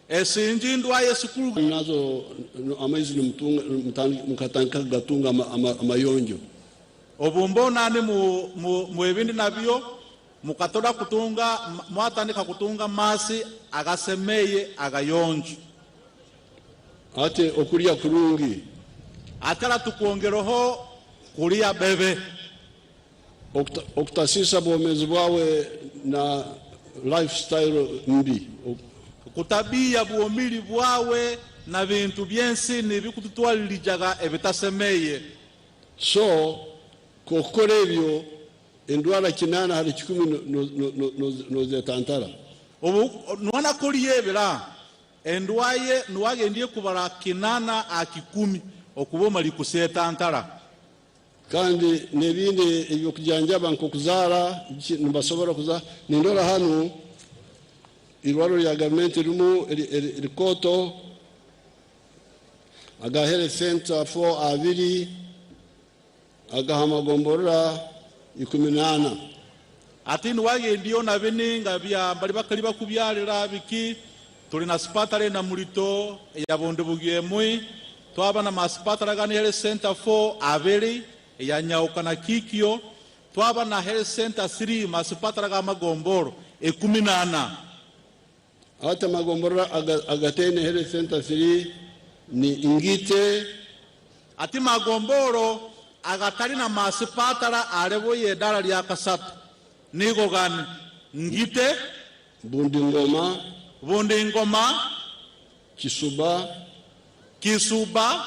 Esingi ndwaye sikuru. Nazo amaizi mukatandika kugatunga amayonjo. Obu mbonani mu ebindi nabyo mukatoda kutunga, mwatandika kutunga masi agasemeye agayonjo. Ate okulya kurungi. Atara tukwongereho kulya bebe. Okutasisa bwomezi bwawe na lifestyle mbi. Kutabia bwomili bwawe na bintu byensi nibikututwalirijaga ebitasemeye. So kokukora ebyo endwara 8 hari 10 nozetantara. Obu nwana kulyebera endwaye nuwagendie kubara 8 a 10 okuba omali kusetantara. Kandi n'ebindi ebyokujanjaba nk'okuzaara nibasobora kuzaara. Nindora hanu irwaro lya gavumenti rimu rikoto aga health center 4 abiri agaha amagomborora 14. Ati niwagendio na bininga bya bali bakali bakubyalira biki tuli na sipatale na mulito ya bundu bugyemui twaba na masipatala gani health center 4 abiri ya Nyauka na Kikyo twaba na health center 3 masipatala ga magomboro 14. Hata magomboro agatene health center 3 ni Ngite. Ati magomboro agatari na masipatala arebo yedara lya kasatu nigo gani Ngite, Bundingoma, Bundingoma, Kisuba, Kisuba,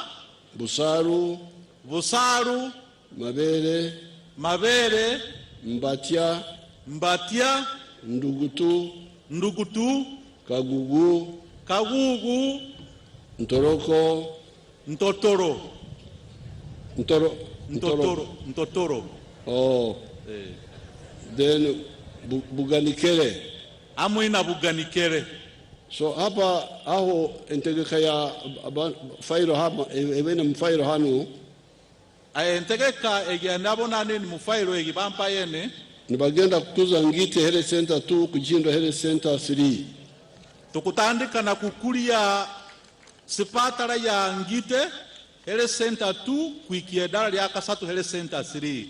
Busaru, Busaru, Mabere, Mabere, Mbatya, Mbatya, Ndugutu, Ndugutu, Kagugu, Kagugu, Ntoroko, Ntotoro, Ntoro, Ntotoro, Ntotoro. Oh. Then Buganikere. Amwina Buganikere. So hapa aho entegeka ya failo hapa ebene mfailo hanu. Entegeka egya nabona nini mufailo egi bampa yene. Nibagenda kukuza Ngite Health Center 2 kujindwa Health Center 3. Tukutandika na kukulia sipatara ya Ngite Health Center 2 kuikia dara lya kasatu Health Center 3.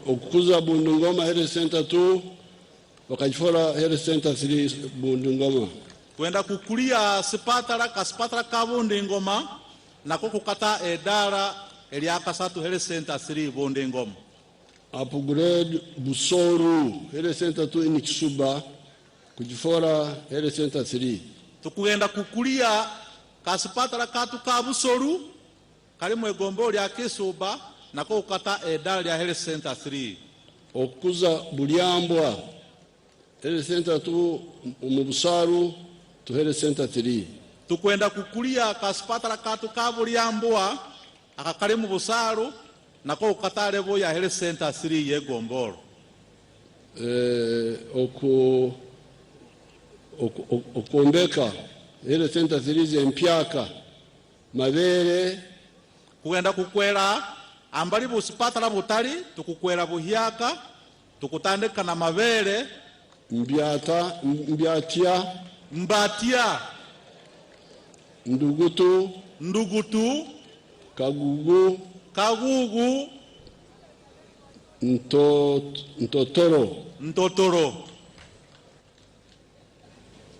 Okukuza Bundungoma Health Center 2 wakajifora Health Center 3 Bundungoma. Kwenda kukulia sipatara kasipatara ka Bundungoma nako kukata edara elya kasatu Health Center 3 Bundungoma. Upgrade Busoru Health Center 2 in Kisuba kujifora Health Center 3. Tukugenda kukulia kasipatara katu ka Busoru kali mwegombo lya Kisuba nako kukata edara lya Health Center 3. Okukuza Bulyambwa Health Center 2 mu Busaru to Health Center 3. Tukwenda kukulia kasipatara katu ka Bulyambwa akakali mu Busaru nako kukata level ya Health Center 3 yegomboro. Okuombeka Health Center 3 zempyaka Mabere kugenda kukwera ambali busipatara butali tukukwera buhyaka tukutandika na Mabere Mbyata, Mbyatia, Mbatia, Ndugutu, Ndugutu, Kagugu, Kagugu, Ntotoro, Ntotoro,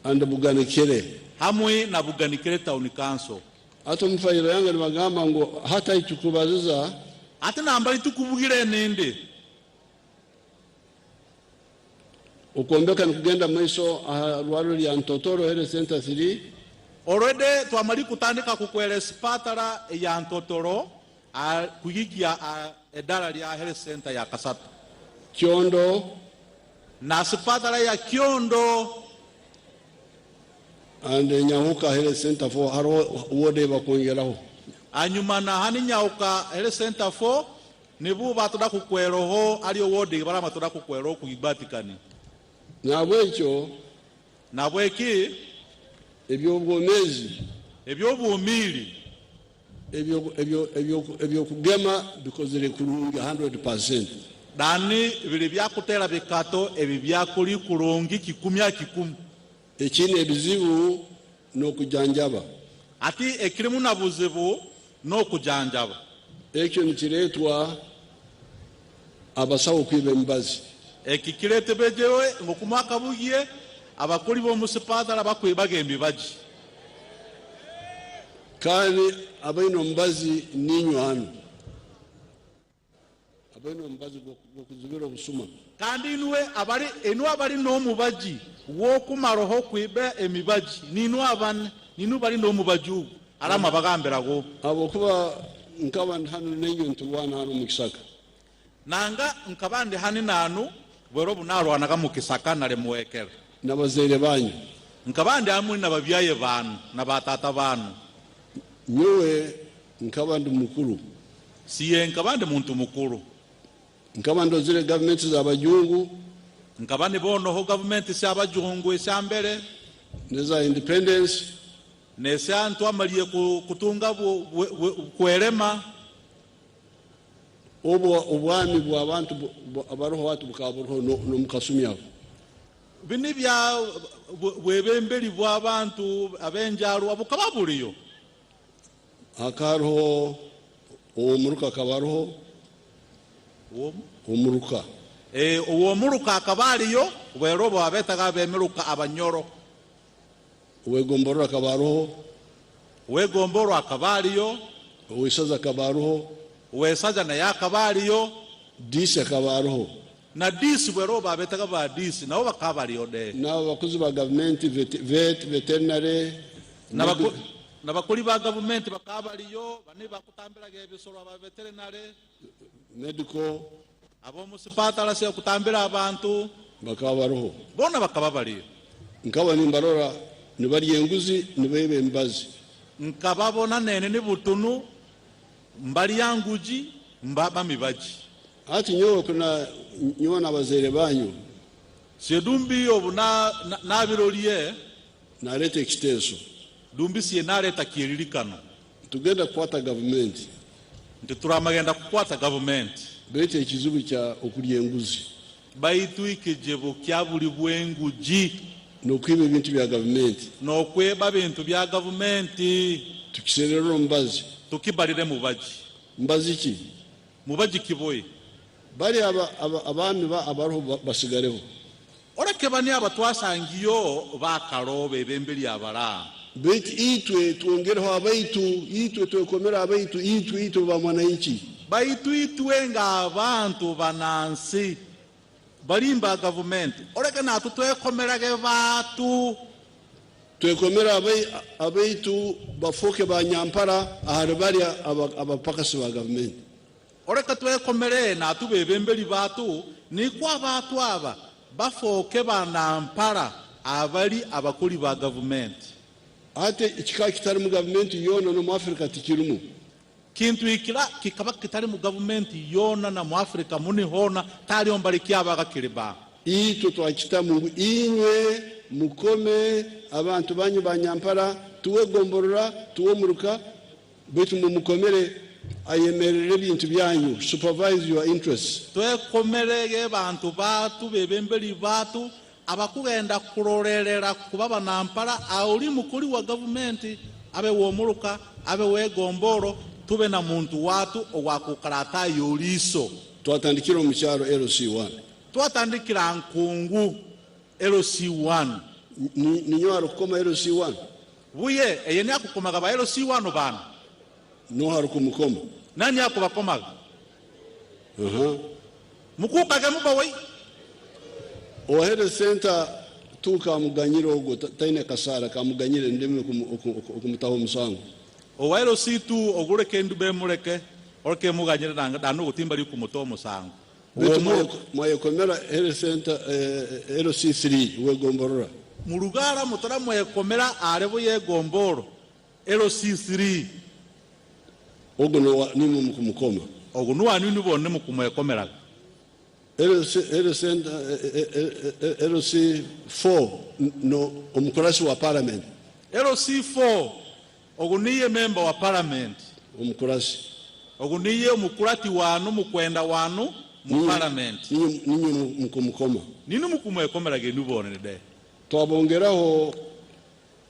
and Buganikere hamwe na Buganikere Town Council. Ato mfailo yange nibagamba ngo hata itukubaziza ate nambali tukubugire ninde ukombeka nikugenda maiso aha rwaro lya Ntotoro Health Center 3. Already twamali kutandika kukwera sipatara ya Ntotoro kuyigia edara lya Health Center ya Kasatu Kyondo na sipatara ya Kyondo and Nyahuka Health Center 4 haro wode bakongeraho anyuma na hani Nyahuka Health Center 4 nibu batoda kukweroho aliyo wode barama toda kukwero kugibatikani nabwekyo nabweki ebyobwomezi Eby'obwomiiri. Eby'okugema bikozire kurungi 100%. Dani biri byakuteera bikato ebi byakori kurungi kikumi aha kikumi. Ekiine ebizibu n'okujanjaba. Ati ekirimu na buzibu n'okujanjaba. Ekyo nikireetwa abasawo kwiba emibazi. Eki kireetebegyewe ngu kumwakabugiye abakori b'omu sipatara bakwibaga emibazi. Kandi abaine omubazi niinywe hanu. Abaine omubazi gw'okuzibira obusuma. Kandi inwe abari inwe abari n'omubaji w'okumaraho okwiba emibaji ninwe abane ninwe bari n'omubaji ogu arama bagambirago. Habwokuba nkaba ndi hanu nainywe niturwana hanu omu kisaka. Nanga nkaba ndi hani nanu bwero obu narwanaga mu kisaka nari muwekera. N'abazaire banyu. Nkaba ndi hamwe n'ababyaye banu na batata banu. Nyowe nkaba ndi mukuru. Siye nkaba ndi muntu mukuru. Nkaba ndozire gavumenti z'abajungu. Nkaba nibonoho gavumenti sy'abajungu esyambere. N'eza independence. N'esya ntwamaliye kutunga kwerema. Obu obwami bw'abantu abaroho hati bukaba buroho n'omu kasumi ako. Bini bya bwebemberi bw'abantu ab'enjarwa bukaba buriyo. Hakaba hariho ow'omuruka akaba aroho. Omuruka. Ow'omuruka akaba ariyo bwero obu abetaga ab'emiruka abanyoro. Ow'egomborora akaba aroho. Ow'egomboro akaba ariyo. Ow'isaza akaba aroho. Ow'esaza naye akaba ariyo. Diisi akaba aroho. Na diisi bwero obu abetaga ba diisi nabo bakaba bariyo de. N'abakozi ba gavumenti vet, veterinary. N'abakori ba gavumenti bakaba bariyo bane bakutambiraga ebisoro aba veterinary. Medical. Ab'omu sipatara se okutambira abantu. Bakaba baroho. Boona bakaba bariyo. Nkaba nimbarora nibarya enguzi nibaiba emibazi. Nkababona nene ni butunu mbarya ngugi mbaba mibaji. Hati nyowe kuna nyowe n'abazaire banyu. Sie dumbi obu nabiroriye. Naleeta ekiteeso. Dumbi sie naleeta kiririkano. Tugenda kukwata gavumenti. Nti turamagenda kukwata gavumenti. Baitu ekizibu kya okurya enguzi. Baitu ekizibu kya buli bw'engugi. N'okwiba ebintu bya gavumenti. N'okweba bintu bya gavumenti. Tukiserera omubazi. Tukibarire mubaji. Mubazi ki? Mubaji kiboye. Bari abaami abaroho basigareho. Oreke bani aba twasangiyo bakarobe bemberi abara. Baitu itwe twongereho abaitu, itwe twekomere abaitu, itwe itwe ba mwananchi. Baitu itwe nga abantu banansi barimba gavumenti. Oreke natu twekomerage batu. Twekomere abaitu bafoke ba nyampara ahari bari abapakasi ba gavumenti. Oreke twekomere natu bebemberi batu nikwo abantu aba bafoke ba nampara abari abakuri ba gavumenti. Ate ekika kitari mu gavumenti yoona n'omu Afrika tikirimu. Kintu ikira kikaba kitari mu gavumenti yoona na mu Afrika muni hoona tariyo mbari kyabaga kiriba. Itwe twakitamu ngu inywe mukome abantu banyu ba nyampara tuwegomborora tuwomuruka baitu mumukomere ayemerere ebintu byanyu, supervise your interests. Twekomerege bantu batu bebemberi batu abakugenda kurorerera kuba banampara auri mukuri wa gavumenti abe womuruka abe wegomboro tube na muntu watu owakukarata yoriso. Twatandikira omu kyaro LC1. Twatandikira nkungu LC1. Ninyo arukukoma LC1. Buye eye ni akukomaga ba LC1 bana. No harukumukoma. Nani akubakomaga? Mukukage mubawai. Ohere center tuka muganyire ogwo taine kasara kamuganyire ndeme okumutaho omusango. Owa LC2 ogureke ndube mureke oreke muganyire nanga danu gutimba ri kumuto omusango. Baitu mwayekomera health center LC3 wegomborora. Murugara mutora mwayekomera arebo yegomboro LC3. Ogwo no nimwe mukumukoma. Ogwo no wanu nibone mukumwekomera. LC4 no omukorasi wa parliament. LC4 Ogu niye memba wa parliament. Omukurasi. Ogu niye omukurati wanu, mukwenda wanu mu parliament. Niinywe mukumukoma. Ninu mukumwekomeraga inwe bonene de. Twabongeraho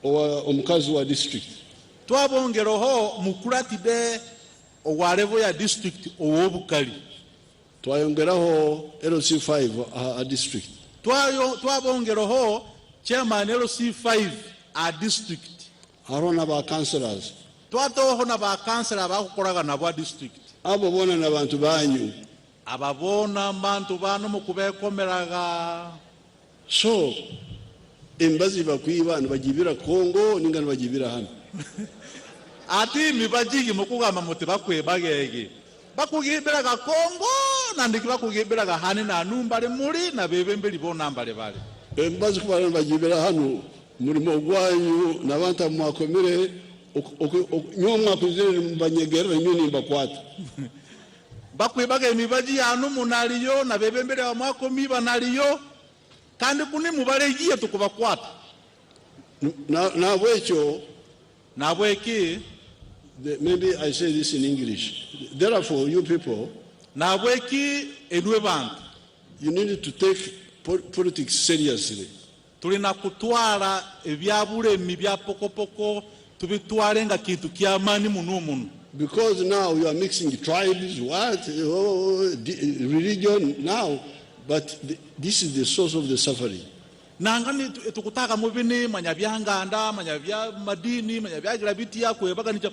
owa omukazi wa district. Twabongeroho mukurati de owa level ya district ow'obukali. Twayongeraho LC5 aha district. Twabongeroho chairman LC5 a district. Hariho na ba councillors. Twatoho na ba councillor abakukoraga nabo a district. Abo boona n'abantu banyu. Aba boona mbantu banu mukubekomeraga. So emibazi bakwiba nibagibira Congo ninga nibagibira hanu? Ati mibaji mukugamba muti bakwebaga egi bakugibiraga Congo nandiki bakugibiraga hani nanu mbali muli na bebembeli bona mbali bali. Emibazi kubara nibagibira hanu murimo gwanyu n'abantu mwakomire nyowe mwakuzire nimubanyegerera nyowe nimbakwata. Bakwibaga emibaji yanu munaliyo na bebembeli bamwakomi banaliyo kandi kuni mubaregiye tukubakwata. Nabwekyo Nabweki maybe I say this in English. Therefore, you people, Nabweki enwe bantu, you need to take politics seriously. Tulina kutwara ebyabulemi bya pokopoko tubitware nga kintu kyamani muno muno. Because now you are mixing tribes, what, oh, religion now, but this is the source of the suffering. Nanga ni tukutaka mubini manya byanganda manya bya madini manya byagira bitia kwebaganisha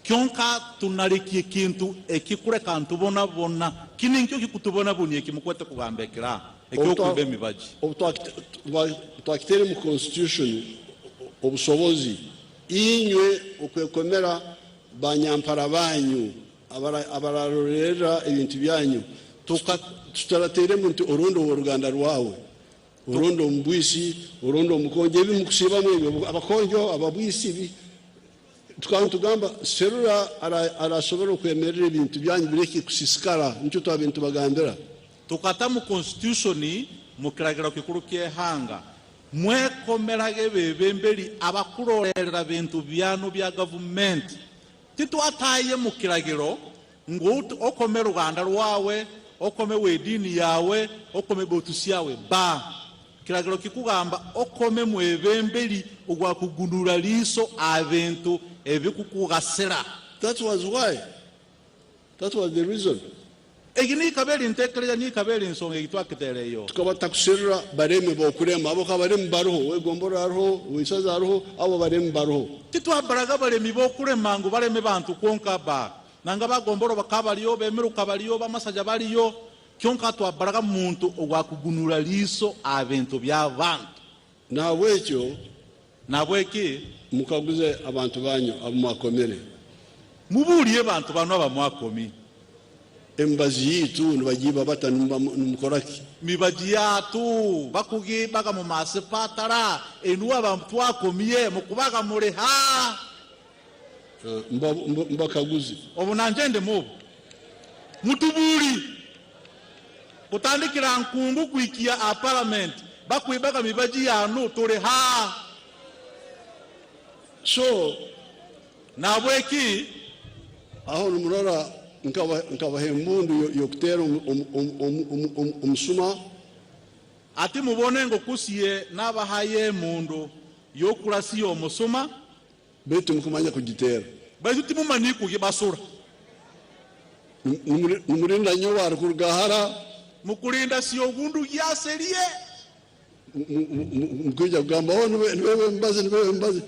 kyonka tunalikie kintu ekikureka ntubona bona kini nkyo kikutubona buni ekimukwete kugambekera ekyokuba emibaji. Twakitere mu constitution obusobozi inywe okwekomera banyampara banyu abararorera ebintu byanyu. Tutaratere muntu orundo oruganda rwawe orundo omubwisi orundo omukonjo ebi mukusibamu ebyo abakonjo ababwisi bi tukaba serura arasobora okwemerera ebintu byanyu bireke kusisikara nikyo twabintu bagambira. Tukata mu constitution mu kiragiro kikuru ky'ehanga mwekomerage bebemberi abakurorera bintu byanu bya government. Titwataye mu kiragiro ngu okome ruganda rwawe okome wedini yawe okome botusi yawe ba kiragiro kikugamba okome mwebemberi ogwa kugunura liso abantu ebikukugasira. That was why. That was the reason. Egi ni kabeli ntekereza ni kabeli nsonga egitwakitereyo. Tukaba takuserura bareme bokurema abo kabareme baruho wegombora aruho wisaza aruho abo bareme baruho. Titwabaraga baremi bokurema ngu bareme bantu konka ba nanga bagomboro bakabaliyo bemeruka baliyo bamasaja baliyo kyonka twabaraga muntu ogwa kugunura liso abantu by'abantu. Nabwekyo nabweki mukaguze abantu banyu abamwakomere. Mubuliye bantu bano abamwakomi. Emibazi yitu nibagiba bata nimukoraki. Mibaji yatu bakugibaga mu masipatara enuwa abantu twakomiye mukubaga mureha. Mbakaguzi. Obu nanje mubu. Mutubuli. Kutandikira nkungu kuikia a parliament bakwibaga mibaji yanu tureha. So nabweki aho numurora nkabaha embundu yokutera omusuma. Ati mubone ngo kusiye n'abahaye emundu yokurasiya omusuma baitu mukumanya kugitera baitu timumani kugibasura. Numurinda nyowe arikurugahara mukurinda siyo gundu gyaserie mukwija kugamba oh niwewe mbaze niwewe mbaze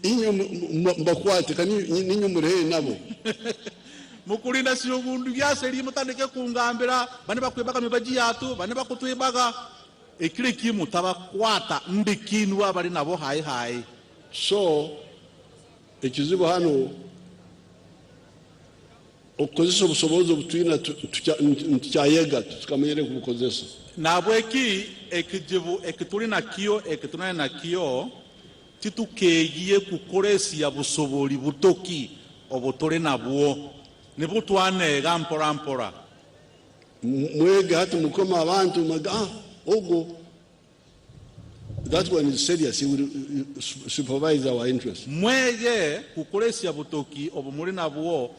inyo mbakwate kani ninyo murehe nabo. Mukurinda siyo gundu gyaserie mutandike kungambira bane bakwebaga mibaji yatu bane bakutwebaga ekire kimu tabakwata mbikinwa bali nabo hai hai. So ekizibu hano okukozesa obusobozi obutwina tukyayega tukamanyire kubukozesa. Nabweki ekijibu ekituli nakyo ekitunane nakyo titukegiye kukoresia busoboli butoki obutuli nabwo nibutwanega mpora mpora. Mwege hati mukoma abantu maga ogo That one is serious, he will supervise our interest. Mweye kukoresya butoki obu muri nabwo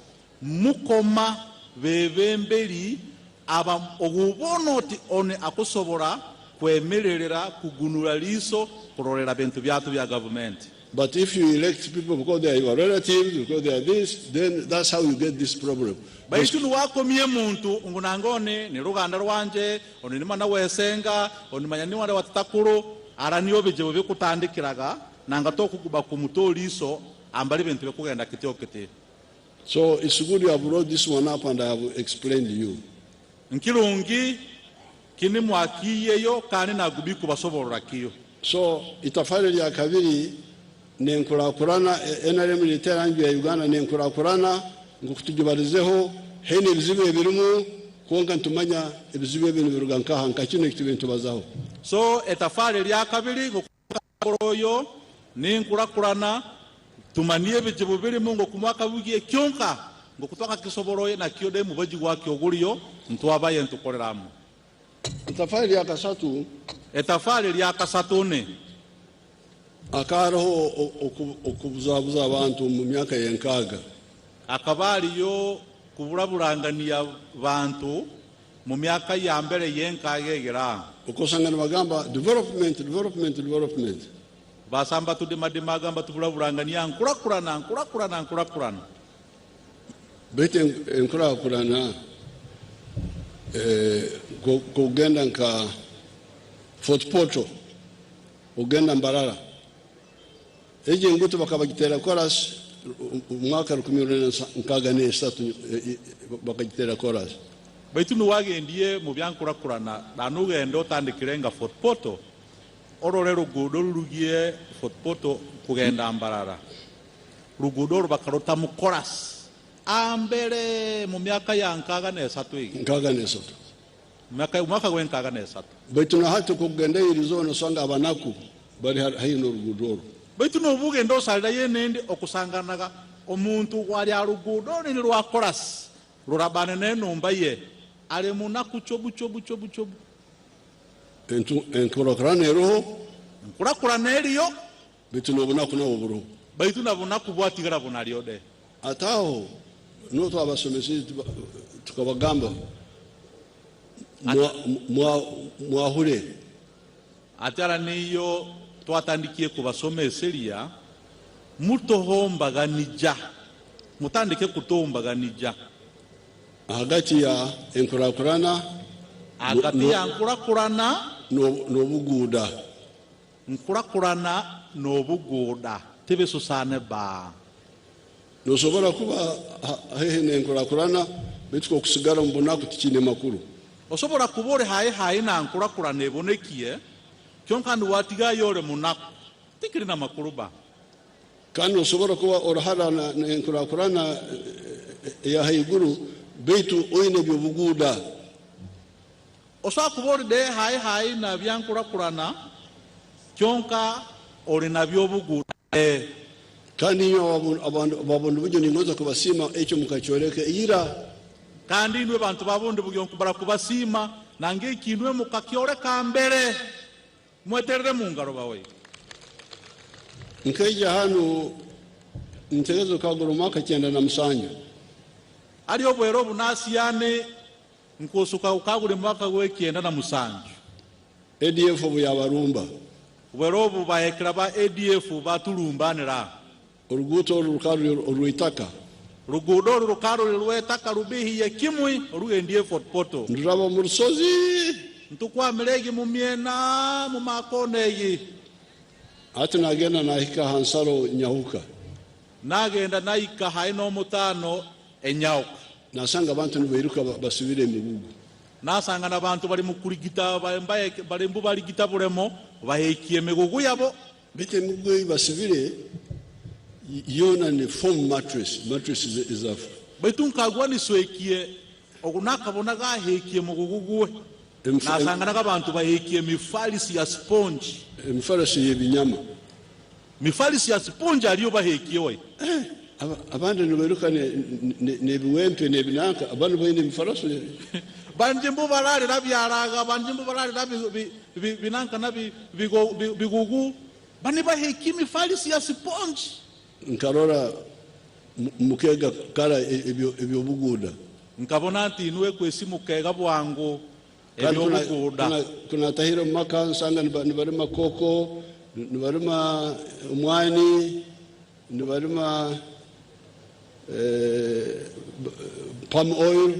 mukoma bebemberi aba ogubona oti one akusobora kwemererera kugunura liiso kurorera bintu byatu bya gavumenti. But if you elect people because they are your relatives, because they are this, then that's how you get this problem. Baitu niwakomie muntu ngu nanga one ni ruganda rwanje, one ni mwana wesenga, one manya ni mwana wa tatakuru, ara niyo bijibu bikutandikiraga nanga tokuguba kumuto liiso ambali bintu bikugenda kityo kiti. So it's good you have brought this one up and I have explained to you. Nkirungi kini mwakiyeyo kandi nagubi kubasoborora kiyo. So itafari lya kabiri nenkurakurana NRM literangi ya Uganda nenkurakurana nk'okutugibarizeho hene ebizibu ebirimu kwonka ntumanya ebizibu ebi nibiruga nkaha nka kino ekitube nitubazaho. So etafari lya kabiri ngokukoroyo ninkurakurana tumanie ebizibu birimu ngokumwaka bugiye kyonka ngokutwaka kisoboroye nakyo de mubaji gwakyo guriyo ntwabaye ntukoreramu. Itafari lya kasatu Etafari lya kasatu ne akariho okubuzabuza abantu mu myaka y'enkaaga. Akaba ariyo kuburaburangania bantu mu myaka ya mbere y'enkaaga egera. Okosanga nibagamba development, development, development. Basamba tudimadima gamba tuburaburangania nkurakurana, nkurakurana, nkurakurana. Baitu enkurakurana, kugenda nka Fort Portal, ugenda Mbarara. Ejo enguto bakabagitera chorus umwaka rukumi rwenda nkaga n'esatu, bakagitera chorus. Baitu niwagendie mu byankurakurana nanugenda otandikire nga Fort Portal orore rugudo rurugie Fort Portal kugenda Mbarara. Rugudo rubakarota mu chorus ambere mu myaka ya nkaga n'esatu igi. Nkaga n'esatu. Mwaka, mwaka gwe nkaga n'esatu. Baitu na hati kugenda iri zone osanga abanaku bari haihi n'orugudo orwo. Baitu nobugenda osalira yenende okusanganaga omuntu wali arugudo nini rwa chorus rurabane n'enumba ye ali munaku chobu chobu chobu chobu. Enkurakurana eriho. Enkurakurana eriyo. Baitu n'obunaku nabwo buriho. Baitu na bunaku bwatigara bunaryo de. Ate aho niho twabasomesa tukabagamba mwahure. Ate ara niyo twatandikiye kubasomeseria mutohombaganija mutandike kutombaganija hagati ya enkurakurana hagati ya nkurakurana n'obuguuda. Nkurakurana n'obuguuda tibisusane ba. Nosobora kuba haihi n'enkurakurana baitu okusigara mu bunaku tikiine makuru. Osobora kuba ori hayi hayi na nkurakurana ebonekie kyonka niwatigayo ori munaku tikiri na makuru ba. Kandi osobora kuba orihara na enkurakurana eya haiguru baitu oine ebyobuguuda. Osobola kuba ori de hayi hayi na byankurakurana kyonka ori na byobuguuda. Kandi inywe ababundi buryo ningoza kubasiima ekyo mukakyoreka ira. Kandi inwe bantu babundi buryo nkubara kubasiima nange ekintu mukakyoreka mbere mweterere mu ngaro bawe. Nkaija hano ntegezo kaguru mwaka 97. Ari obwero obunasiyane nkusuka ukagure mwaka w'ekyenda na musanju. ADF obu yabarumba. Obwero obu bahekera ba ADF baturumbanira. Oruguuto oru rukaba orw'eitaka. Ruguudo oru rukaba ruri rw'eitaka rubihiye kimwe orugendie Fort Portal. Nduraba mu rusozi. Ntukwamire egi mu myena mu makona egi. Ati nagenda nahika ha nsaro Nyahuka. Nagenda nahika hayi n'omutaano enyauka. Nasanga abantu nibairuka basubire emigugu. Nasanga n'abantu bari mu kurigita, bari mbu barigita buremo, bahekiye emigugu yabo. Baitu emigugu eyi basubire yona ni foam mattress, mattress is a Baitu nkagwa niswekiye, ogu nakabona gahekiye mugugu gwe. Nasanga n'abantu bahekiye mifalisi ya sponge. Emifalisi y'ebinyama. Mifalisi ya sponge ariyo bahekiye we. Abandi nibairuka n'ebiwempe n'ebinanka, banu baine emifaraso. Bangi mbu bararira byaraga, bangi mbu bararira binanka na bigugu, bani baheka emifalisi ya sipongi. Nkarora mukega kara ebyobuguuda. Nkabona nti inuwe kwesi mukega bwangu ebyobuguuda. Kunatahire omu maka nsanga nibarima koko, nibarima omwani, nibarima palm oil.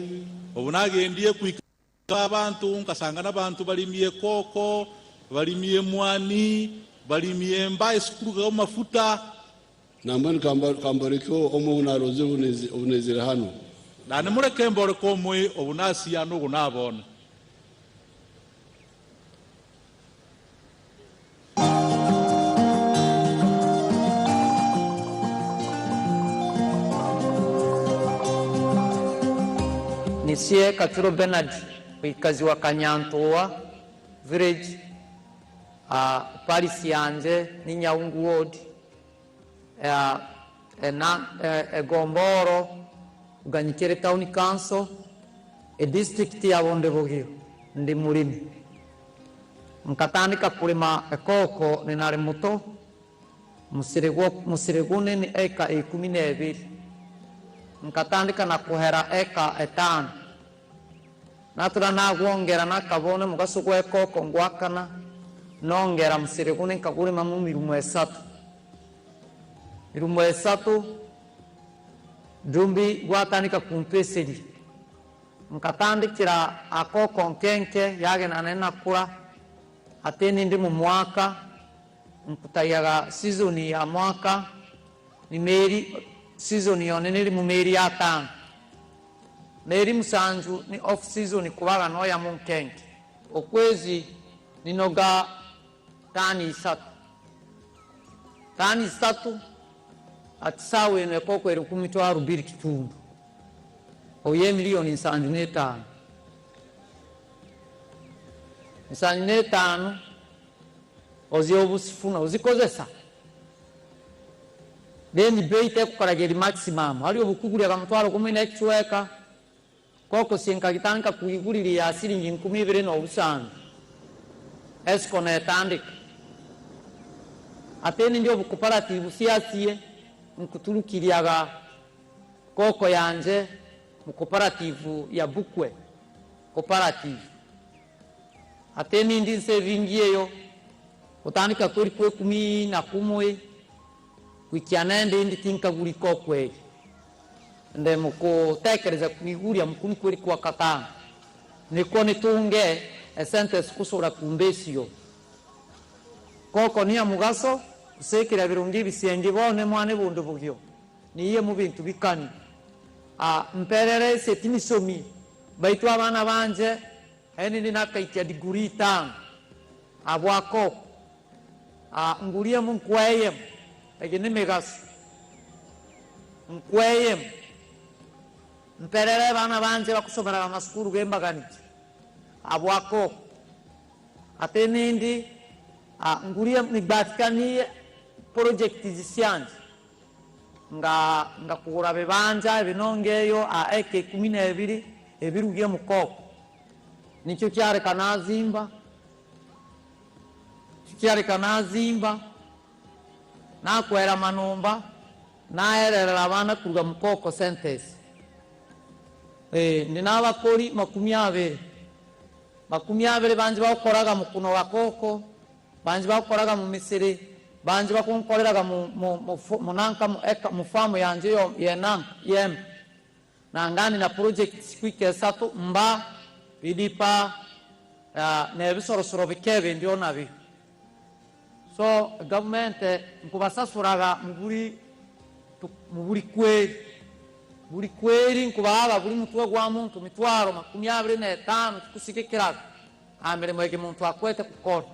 Obu nagendiye kwika abantu nkasanga n'abantu barimye koko, barimye mwani, barimye mba esikurugaho mafuta. Nambwenu kambareko omwe obu narozire obu naizire hanu. Na nimureke mboreko omwe obu nasiya n'obu nabona. Nisie Katuro Bernard, mwikazi wa Kanyantoa village, Paris yanje ni Nyaungu ward, Egomboro, Uganyikere Town Council, e district ya Bundibugyo, ndi mulimi. Nkatandika kulima ekoko ninari muto, musirigune ni eka 12. Nkatandika na kuhera eka 5. Natura nagwongera nakabone mugaso gw'ekoko ngwakana, nongera musirigune nkagurima mu mirumo 3. Mirumo 3 ndumbi gwatandika kumpeseri. Nkatandikira akoko nkenke yagena nenakura ateni ndi mu mwaka nkutayaga season ya mwaka ni meri season yone niri mu meri ya 5. Meri musanju ni off season kubaga noya mu nkenke. Okwezi ninoga tani 3. Tani 3 atisawe ne koko eri kumitwaro biri kitundu. Oye milioni 75. 75 ozi obusifuna ozikozesa. Then bei tekukarageri maximum. Hali obukugulya kamutwaro kumwe n'ekichweka. Koko sinkagitanka kuigulira ya siringi 25. Esco netandika. Ateni ndio bucooperative siasiye nkuturukiriaga koko yanje mu cooperative ya Bukwe cooperative. Ateni ndi nsevingiyeyo utandika kweri kwe 11 kwikianende ndi tinkaguri kokwe nde mukutekereza kuiguria mukuni kweri kwa katano niko nitunge esente kusura kumbesio koko niya mugaso kusekera birungi bisiengi bone mwane bundu bugyo niye mu bintu bikani a mperere setinisomi baitu abana banje eni ninakaitia diguri 5 abwako a ngurie munkweye ege nimegaso nkweye mperere bana banje bakusomera amasukuru gembaganiki abwako atenindi a ngurie nibatikani project zisianje nga kugura bibanja ebinongeyo a eke 12 ebirugiye mukoko nicyo cyareka nazimba cyareka nazimba nakwera manumba naerera abana kuruga mukoko sentence ndi n'abakori 20 20 banji bakoraga mu kuno bakoko banji bakoraga mu misiri banji bakunkoreraga mu nanka mu eka mu famu yanje yo yenanka yem nangani na project sikwike 3 mba bidipa nebisorosoro bikebe ndio nabi so government nkubasasuraga muburi kweri buri kweri nkubaba buri mutwe gwa muntu mitwaro 25 kusigikiraga amirimo ege muntu akwete kukora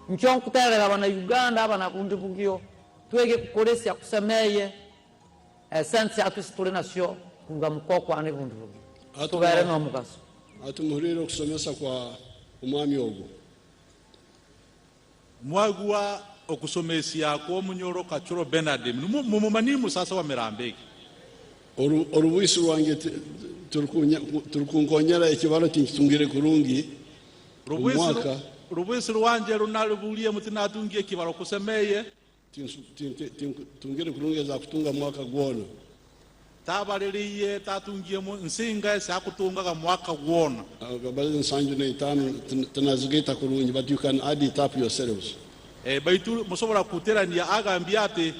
nkyo nkuterera abana Uganda abana bundi bugyo twege kukoresya kusemeye essence atusitule nasyo kunga mukoko ane bundi bugyo tubere no mugaso atumuhurire okusomesa kwa omwami ogwo mwagwa Okusomesia kw'omunyoro Kacuro Benard mumumanii musasa wa Mirambo egi. Orubwisi rwange tirukunkonyera ekibaro tinkitungire kurungi omu mwaka. Rubwisi rwangye runariburyemu tinatungiye ekibaro kusemeye. Tintungire kurungi ezakutunga mwaka gwona. Tabaririye tatungiye nsinga esi akutungaga mwaka gwona. Bali nsanju n'etaano tinazigaita kurungi, but you can add it up yourselves. Baitu musobora kuterania agambye ati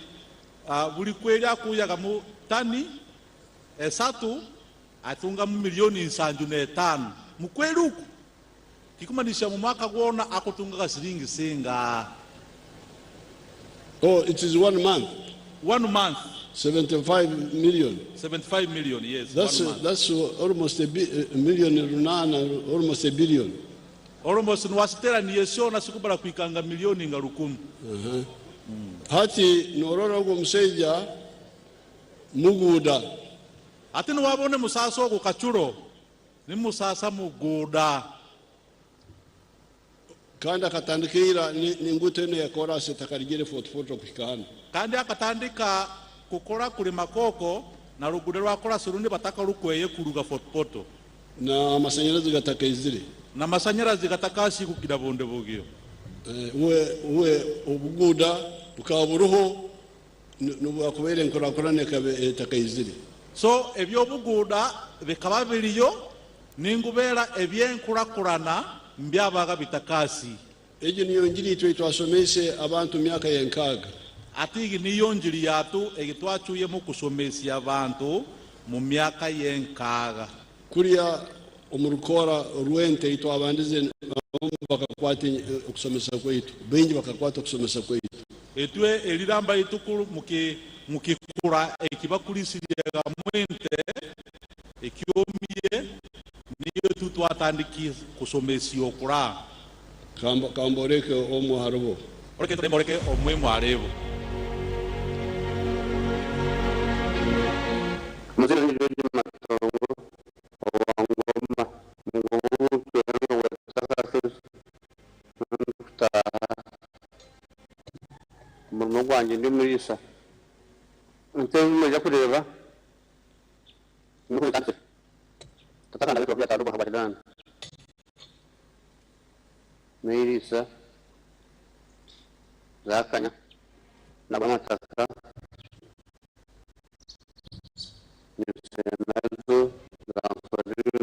buli kweri akuyaga mu tani esatu atungamu milioni 75 mukweri uku kikumanisha mu mwaka gwona akutungaga siringi singa. Oh, it is 1 month. 1 month. 75 million. 75 million, yes. That's 1 month. That's almost a million runana, almost a billion. Almost nwasiteraniye syo sikubala kuikanga milioni nga 10. Hati norora ogwo mushaija muguuda. Ati niwabone musasa ogwo Kacuro ni musasa muguuda. Kandi akatandikira n'enguuto eno ya korasi etakarigire Fort Portal kuhika hano. Kandi akatandika kukora kulima koko na rugudo rwa korasi rundi batakarukweye kuruga Fort Portal. Na amasanyarazi gatakaizire. Na masanyarazi gatakasi kukira bonde bugio. We obuguda bukaba buruho nubwakubaire enkurakurana ekaba etakaizire. So ebyobuguda bikaba biriyo ningubera ebyenkurakurana mbyabaga bitakasi. Egyo niyo njiri itwe twasomese abantu myaka y'enkaaga. Ati niyo njiri yatu egitwacuyemu kusomesya abantu mu myaka y'enkaaga. Kuriya omu rukora rw'ente itwabandize bakakwata okusomesa kwaitu, baingi bakakwata okusomesa kwaitu. Etwe eriramba itukuru mukikura ekibakulisiryaga mwente ekyomiye niyo tutwatandiki kusomesya okura. Kamboreke omwe haribo. Oreke temboreke omwe mwarebo. Amazina ni George Matongo owangoma ngobutwena wetaka kutaha umurimo gwanjye ndi murisa ntebe mujya kureba nuko bitanditse tatakanda ariko byataruba habadana mirisa zakanya nabamataka nazo zakorera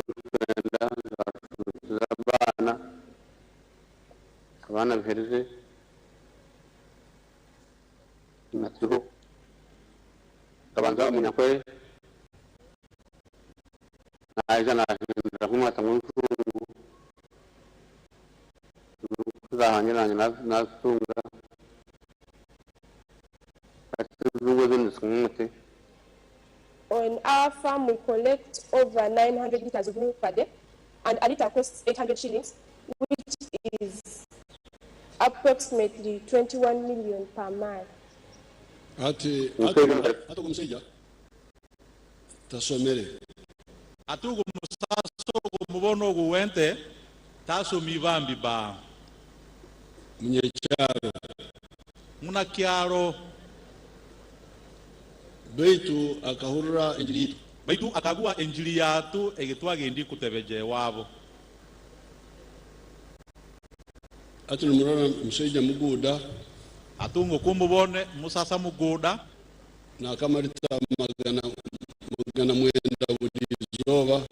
zabana abana bihereze naturo kabanza umunyakwere naija nahindura nk'umwata mw'inshungu zahanyuranye nazitunga ati zindi zimwute. On our farm, we collect over 900 liters of milk per day, and a liter costs 800 shillings, which is approximately 21 million per month. Ati omushaija tasomere. Ati ogu musasa ogu mubono ogu wente tasomi bambi ba. Munyakyaro. Munakyaro. Baitu akahurura enjiri yitu. Baitu akagua enjiri yatu egitwagendi kutebeje wabo. Ati numurora mushaija muguda. Atungo kumubone musasa muguda. Na akamarita 900 buri zoba.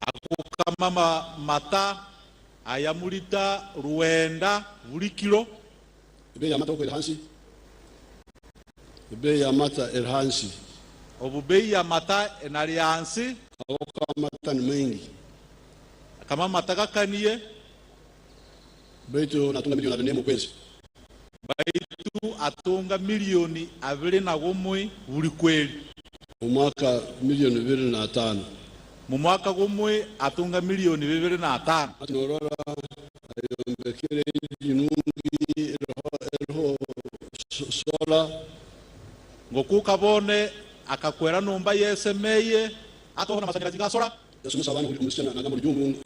Akukamama mata ayamulita ruwenda buri kilo. Ebeeyi y'amata eri hansi. Ebeeyi y'amata eri hansi. Obubeeyi y'amata enari hansi. Ahabw'okuba amata ni maingi. Akama amata gakaniye. Baitu natunga milioni 24 mu kwezi. Baitu atunga milioni 21 buri kweri. Mu mwaka milioni 25. Mu mwaka gumwe atunga milioni 25. Ati norora ayombekere enungi eriho sola. Ngokukabone akakwera numba yesemeye atobona amasanyarazi ga sola. Yasomesa abaana buri musana nagamba rujungu.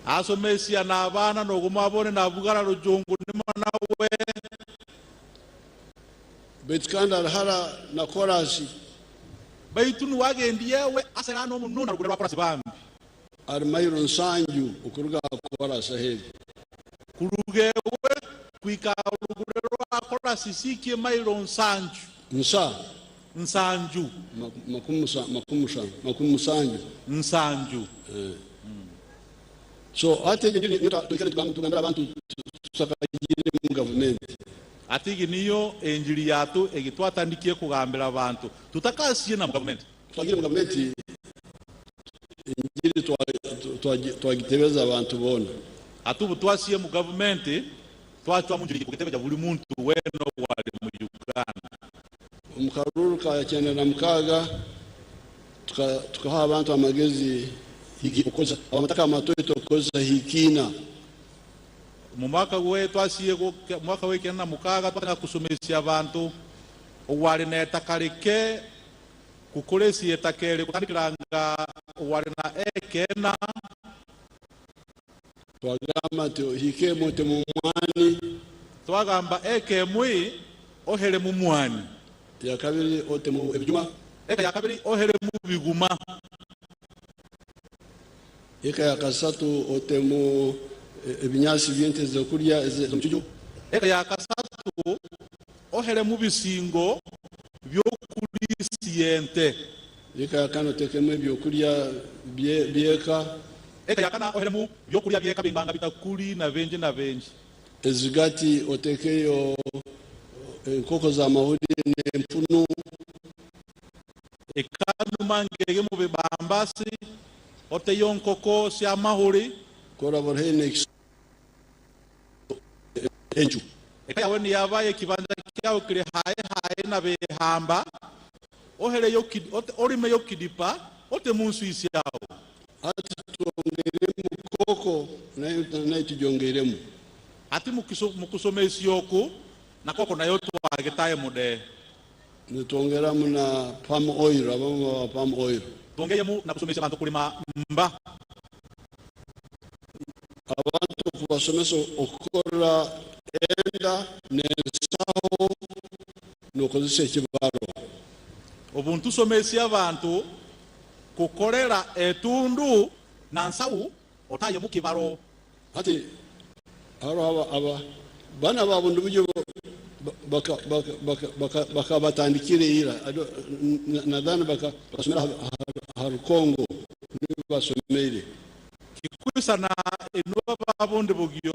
Asomesia na abaana noguma abone nabugara rujungu nimo nawe. Baitu kandi ari hara na korasi. Baitu nuwe agendiewe aserana omuno na ruguru rwa korasi bambi. Ari mairo nsanju okuruga aha korasi aheeru. Kuruga ewe kuhika aha ruguru rwa korasi siiki emairo nsanju. Nsa. Nsanju. Makumi musanju. Nsanju. So hati egyo niyo twikara nitugambira abantu tutakagiire omu gavumenti. Hati egi niyo engiri yatu egi twatandikiire kugambira abantu tutakasiire na mu gavumenti. Twagiire omu gavumenti engiri twagitebeza abantu boona. Hati obu twasiire omu gavumenti twacwamu engiri kugitebeza buri muntu weena owari mu Uganda. Omu karuuru ka 96 tukaha abantu amagezi okukozesa amataka amatoito okukozesa hikiina. Omu mwaka gwe twasiire mwaka w'ekyenda na mukaaga twatandika kusomesya abantu owari n'etaka rike kukoresya etaka eri kutandikira nga owari na eka ena. Twagamba nti hiika emwe otemu omwani. Twagamba eka emwe oheremu omwani. Ya kabiri otemu ebijuma. Eka ya kabiri oheremu biguma. Eka ya kasatu otemu ebinyaasi by'ente ez'okurya ez'omucuju. Eka ya kasatu oheremu bisingo by'okurisya ente. Eka ya kana otekemu ebyokurya by'eka. Eka ya kana oheremu byokurya by'eka binganga bitakuri na bengi na bengi. Ezigati otekeyo enkoko z'amahuri n'empunu. Ekanuma ngege mu bibambasi oteyo nkoko sy'amahuri. Koraba haihi enju. Eka yawe niyabaye ekibanja kyawe kiri hae hae na behamba ohereyo orimeyo kidipa ote munsi isyawo. Hati twongeiremu koko nayo tugyongeiremu. Hati mukusomesya oku na koko nayo twagetaye mude. Nitwongeramu na palm oil, abamu ba palm oil. Twongeyemu na kusomesya abantu kulima mba. Abantu kubasomesa okukora enda n'ensaho n'okozesa ekibaro. Obu ntusomesya abantu kukorera etundu na nsahu otaye mu kibaro. Hati hariho aba bana ba bundu buryo bakabatandikire ira. Nadhani bakasomera ha Rukongo nibo basomeire. Kikwisana enuba babundi bugyo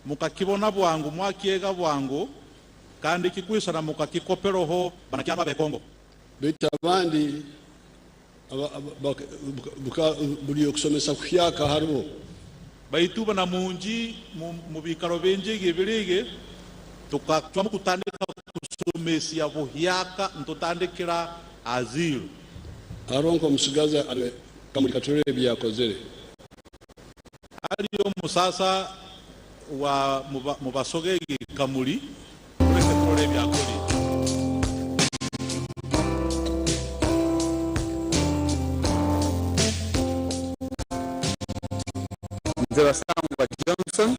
mukakibona bwangu mwakiega bwangu kandi kikwisana mukakikoperoho banakyama be Kongo. Baitu abandi buri okusomesa kuhyaka hariho. Baitu bana mungi mu bikaro bingi ibirige tukacwamu kutandika kusomesya buhyaka ntutandikira aziru. Hariho nk'omusigazi kamuri katurebe ebyakozere. Hariyo omusasa wa mubasogegi kamuri ureke turore ebyakori. Nze Basangwa Johnson,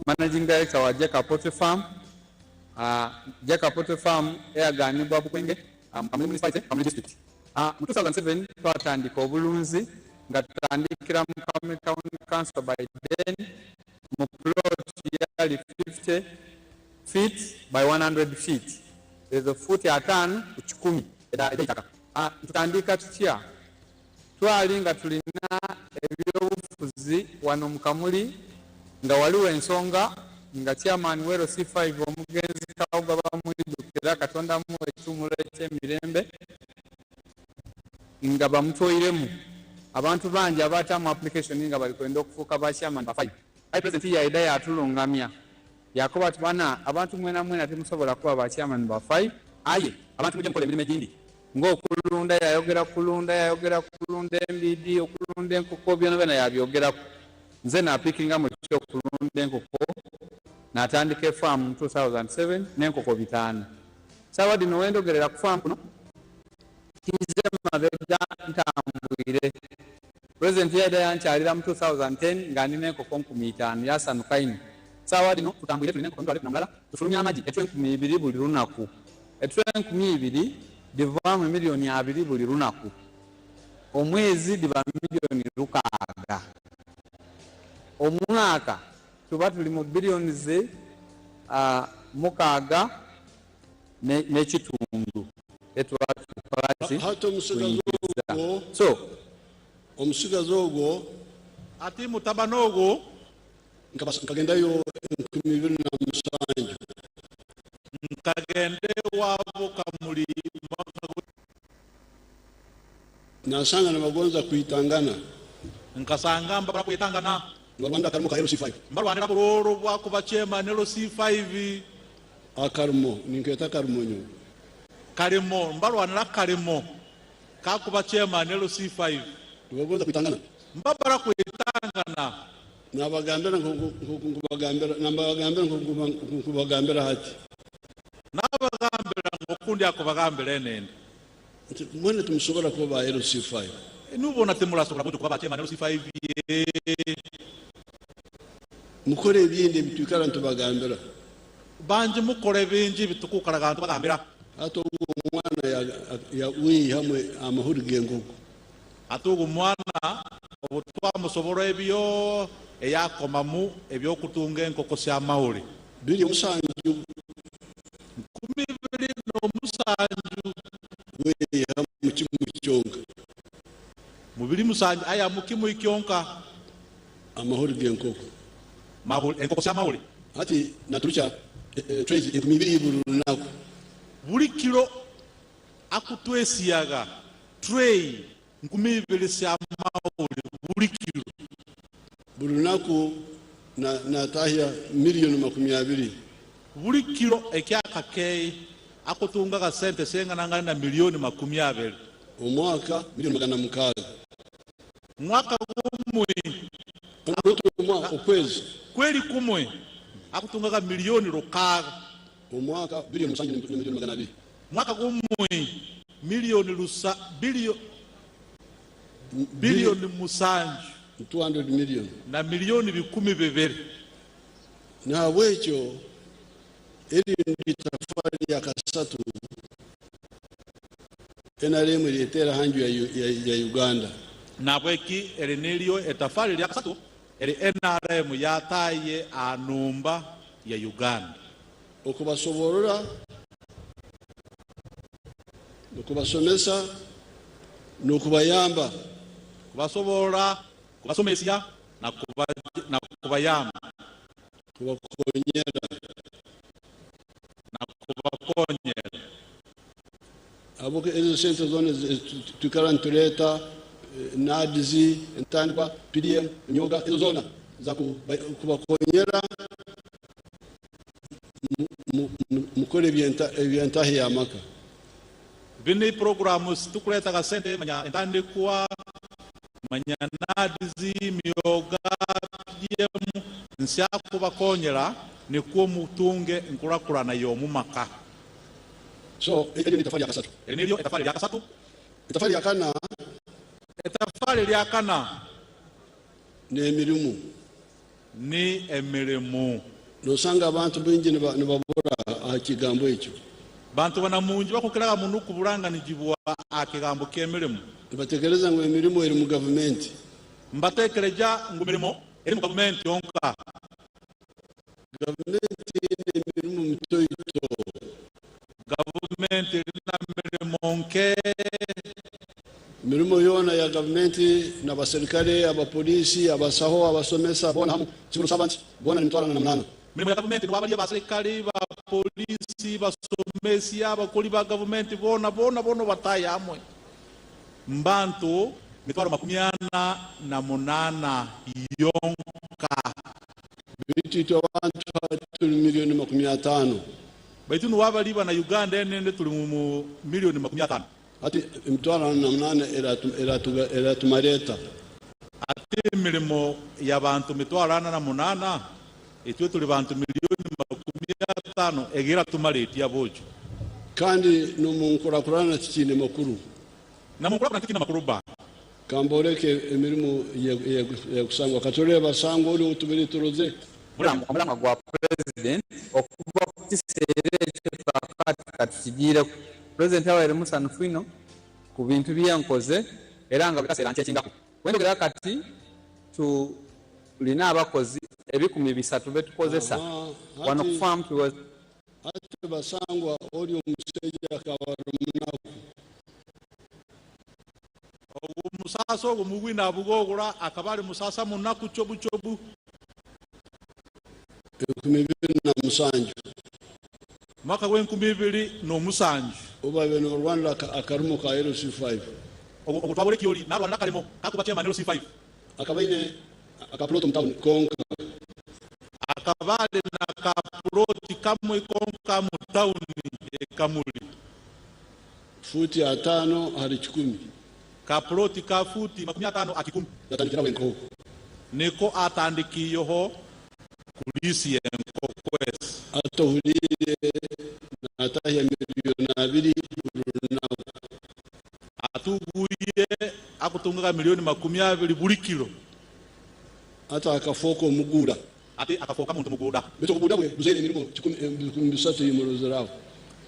Managing Director wa Jeka Poultry Farm. Jeka Poultry Farm eyaganibwa Bukwenge, Kamuli Municipality, Kamuli District. Mu 2007 twatandika obulunzi nga tutandikira mu Kamuli Town Council by then mu plot yali 50 feet by 100 feet. Ezo futi 50 ku 100 era eitaka. Tutandika tutya? Twali nga tulina ebyobufuzi wano mu Kamuli nga waliwo ensonga nga chairman wa LC5 omugenzi Kawuga bamwidukira Katonda amuwe ekiwummulo eky'emirembe nga bamutwoiremu abantu bangi abaatamu application nga bali kwenda okufuuka ba chairman ba 5. Aye president yaida yatulungamya yakoba ati bana abantu mwena mwena temusobola kuba ba chairman ba 5, aye abantu mujje mukola emirimu egindi ng'okulunda, yayogera kulunda, yayogera kulunda embidi, okulunda enkoko, byona byona yabyogeraku. Nze napikinga mu ky'okulunda enkoko natandika efaamu mu 2007 n'enkoko 5. Saawa dino wendogerera ku faamu kuno tinze mabega ntambwire. Pulezidenti yaidha yankyalira mu 2010 nga ndi n'enkoko 50,000 yaasanuka inho. Saawa dhino tutambwire tuli n'enkoko 1,100, tufulumya amagi etule 2,000 buli lunaku. Etule 2,000 dhivaamu emilioni abiri buli lunaku. Omwezi dhiba milioni lukaaga. Omwaka tuba tuli mu billions mukaaga n'ekitundu etuba tukola ki? Hati omutsigazi Twingiza. ogwo So. omutsigazi ogwo Ati mutabani ogwo. Nkagendayo 2007. Nkagenda ewaabo Kamuli mwaka gwe. Nasanga nibagonza kwitangana. Nkasanga mbabara kwitangana. Nibarwanira akarimo ka LC5. Mbarwanira burooro bwakuba chairman LC5. Akarimo, ninketa akarimo nyowe. Karimo, mbarwanira akarimo kakuba chairman LC5. Nibagonza kwitangana. Mbabara kwitangana. Nabagambira nkoku nkubagambira, nabagambira nkoku nkubagambira hati. Nabagambira nkoku ndi akubagambira enende. Nti mwene timusobora kuba ba LC5. Nubona timurasobora kuba ba chairman LC5. Mukore ebindi ebitwikara ntubagambira. Bangi mukore bingi bitukukaraga ntubagambira. Hati ogwo omwana ya wiihamwe amahuri g'enkoko. Hati ogwo mwana obu twamusobora ebyo eyakomamu ebyokutunga enkoko syamahuri. Biri omusanju. 2007. Weeyihamu kimu kyonka. Mubiri musanju aya mukimu kyonka. Amahuri g'enkoko. Mahuri, enkoko syamahuri. Hati naturukya trays 2,000 buri lunaku. Buri kiro akutwesiyaga tray 2,000 syamahuri buri kiro. Buri lunaku natahya milioni 20. Buri kiro ekyakakei akutungaga sente senganangana na milioni 20. Omwaka milioni 600. Mwaka gumwe. Okwezi. Kweli kumwe akutungaga milioni 600. Omwaka bilioni musanju na milioni 200. Mwaka gumwe milioni lusa bilio bilioni musanju 200 million na milioni 2,000. Nahabwekyo eri itafari ya kasatu NRM eretera hanju ya Uganda. Nabweki eri niryo etafari lya kasatu eri NRM yataye anumba ya Uganda. Okubasoborora, okubasomesa n'okubayamba. Kubasoborora, kubasomesa na kubayamba. Kubakonyera. Na kubakonyera. Abo ezo sente zona tukara ntureta NADZ, entandikwa, PDM, nyoga, ezo zona za kubakonyera mukore ebyentahi y'amaka. Bini programu tukuletaga sente manya entandikwa, manya NADZ, myoga, PDM, nsya kubakonyera nikwo mutunge nkurakurana y'omu maka. So, eryo ni itafari ya kasatu. Eryo niryo itafari lya kasatu. Itafari ya kana. Itafari lya kana. Ni emirimu. Ni emirimu. Nosanga abantu bingi nibabura aha kigambo ekyo. Bantu banamungi bakukiraga muno kuburanganijibwa aha kigambo ky'emirimu. Nibatekereza ngu emirimu eri mu gavumenti. Mbatekereja ngu emirimu eri mu gavumenti yonka. Gavumenti eri emirimu mitoito. Gavumenti erina mirimu nke. Mirimo yona ya gavumenti n'abaserikale, abapolisi, abasaho, abasomesa, bona hamu, civil servants, bona ni mitwaro na munana. Mirimo ya gavumenti n'abali abaserikale, bapolisi, basomesi, abakoli ba gavumenti, bona, bona, bona bataye hamwe. Mbantu mitwaro 48 yonka. Bitu itwe abantu tuli milioni 50. Baitu nuwabali bana Uganda enende tuli mu milioni 50. Ati emitwaro na munana eratumareta. Ati emirimo y'abantu mitwaro ana na munana itwe tuli bantu milioni 50 egira tumareti abojo. Kandi no mu nkurakurana tikine makuru. Na mu nkurakurana tikine makuru ba. Kamboreke emirimu eyekusangwa katurebe basangwa ori otubire turoze. Omulamwa gwa Pulezidenti okuva ku kiseera ekyo paka kati tukigiireku. Pulezidenti abaire musanhufu inho ku bintu bye nkoze era nga buli kaseera ankyekingaku. Wendhogerera kati tulina abakozi ebikumi bisatu betukozesa wano ku faamu. Hati basangwa ori omusaija akaba ari munaku. Ogu musasa ogu mugwi nabugogora akaba ari musasa munaku chobu chobu. 2007. Mwaka gw'enkumi ibiri n'omusanju. Obu babaire nibarwanira akarimo ka LC5. Ogu twabura ekiori narwana n'akarimo kakuba chairman LC5. Akaba aine akaplot omu town konka. Akaba ari na kaploti kamwe konka mu town ekamuli. Futi 50 hari 10. Kaploti ka futi 50 a 10. Yatandikiraho enkoko. Niko atandikiyeho kulisi y'enkoko ezi. Atohuriire natahya miliyoni 2 buri lunaku. Atuguye akutungaga miliyoni 20 buri kiro. Ati akafoka omuguuda. Ati akafoka muntu muguuda. Baitu obuguuda bwe buzaire emirimo 300 yimurozeraho.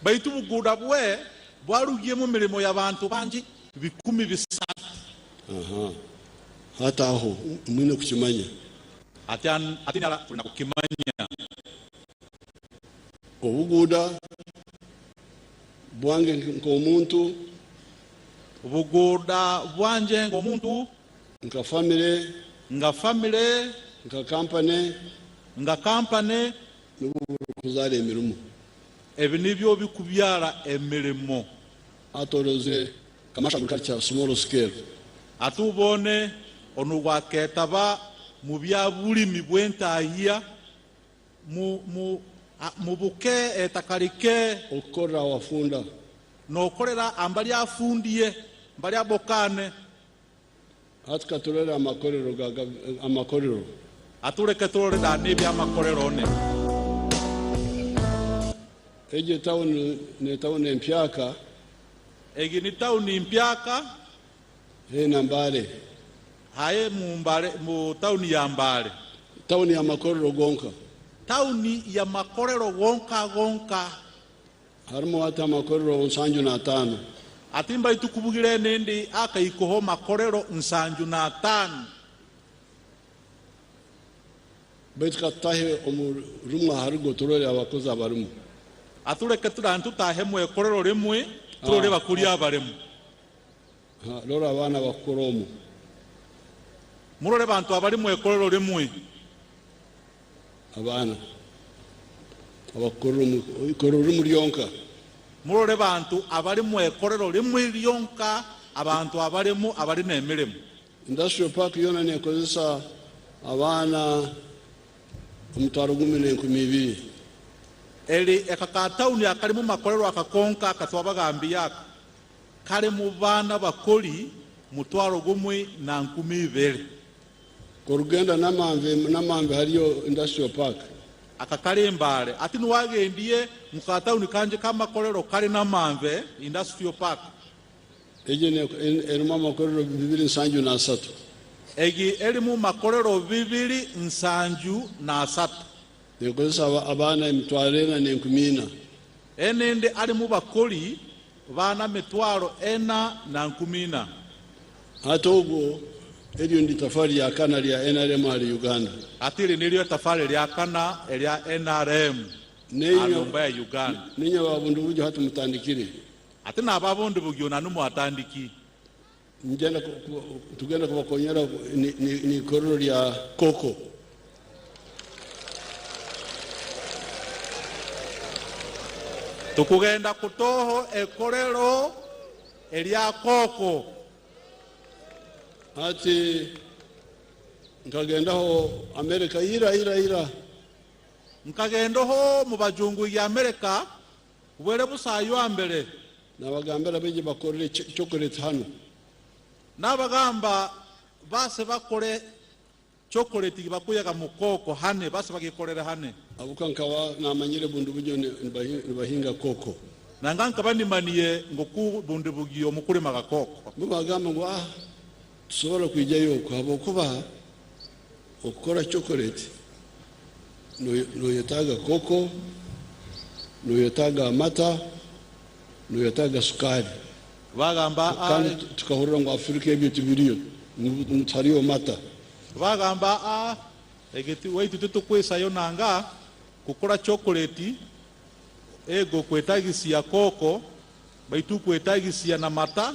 Baitu obuguuda bwe bwarugiemu emirimo y'abantu bangi 300. Hati aho mwine kukimanya. Ati ati nyara tulina kukimanya. Obuguuda bwange nk'omuntu. Obuguuda bwanje nk'omuntu. Nka family. Nga family. Nka company. Nga company. Nibwo kuzaara emirimo. Ebi nibyo bikubyara emirimo. Atoroze commercial agriculture small scale. Atubone onu gwaketaba mu bya bulimi bw'entahya mu buke etakarike. Okukorera awafunda. Nokorera ambali afundiye mbali abokane. Hati katurere amakorero amakorero. Atureke turore dani bya amakorero ne. Egyo town ne town empyaka. Egi ni town impyaka. He na Mbale. Haye mu Mbale, mu town ya Mbale. Town ya makorero gonka. Town ya makorero gonka gonka. Harimu hati amakorero 75. Atimba itukubugire nindi akaikoho makorero 75. Baitu katahe omu rumwe harigo turore abakozi abarimu. Atureke turantu tutahe mu ekorero rimwe turore bakuri abaremu. Rora abaana bakukora omu. Murore bantu abari mu ekorero rimwe. Abaana abakukora omu ikorero rimwe ryonka. Murore bantu abari mu ekorero rimwe ryonka, abantu abarimu abari n'emirimo. Industrial park yona nekozesa abaana 1,012. Eri ekaka town akarimu makorero akakonka akatwabagambi aka. Kare mu bana bakoli 1,012. Korugenda namanve hariyo industrial park. Akakare Mbale ati nuwagendie muka town kanje kamakorero kare namanve industrial park. Egi erimu amakorero 273. Egi erimu makorero 273. Nekozesa abaana 4,014. Enende arimu bakoli bana 4,014. Hati ogwo eryo ndi tafari ya kana lya NRM hari Uganda. Ati iri niryo tafari lya kana lya NRM alomba ya Uganda. Ninya babundu buryo hati mutandikire. Ati nababundi buryo na numwatandiki. Njenda tugenda kubakonyera ni ikorero lya koko. Tukugenda kutoho ekorero elya koko. Ati nkagendaho Amerika ira ira ira. Nkagendaho mu bajungu ya Amerika were busayo ambere. Nabagambira beje bakorere chocolate hano. Nabagamba base bakore chocolate bakuyaga mukoko hane base bagikorera hane. Abuka nkawa namanyire bundu buryo nibahinga koko. Nanga nkaba nimaniye ngo ku bundu bugiyo mukurima gakoko. Mubagamba ngo Tusobora kwijayo okwo habwokuba okukora chocolate noyetaaga koko, noyetaaga amata, noyetaaga sukaali. Bagamba Kandi tukahurira ngu Afrika ebyo tibiriyo, ngu tihariyo mata. Bagamba a egeti waitu titukwisayo nanga kukora chocolate ego kwetagisia koko baitu kwetagisia na mata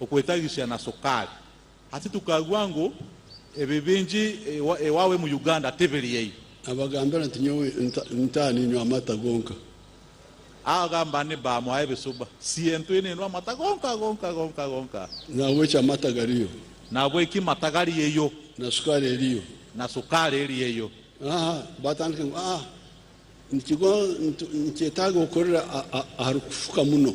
okwetagisia na sukari. Hati tukagwa ngu ebi bingi ewawe mu Uganda tibiri. Abagambira nti nyowe ntani nywa amata gonka. Agamba ni bamwaye bisuba sientu ine amata gonka gonka gonka gonka. Nabweki amata gariyo. Nabweki mata gariyo. Na sukari eriyo. Na sukari eriyo. Aha, batandika ngu nikigo nikyetaaga okorera ahari kufuka muno.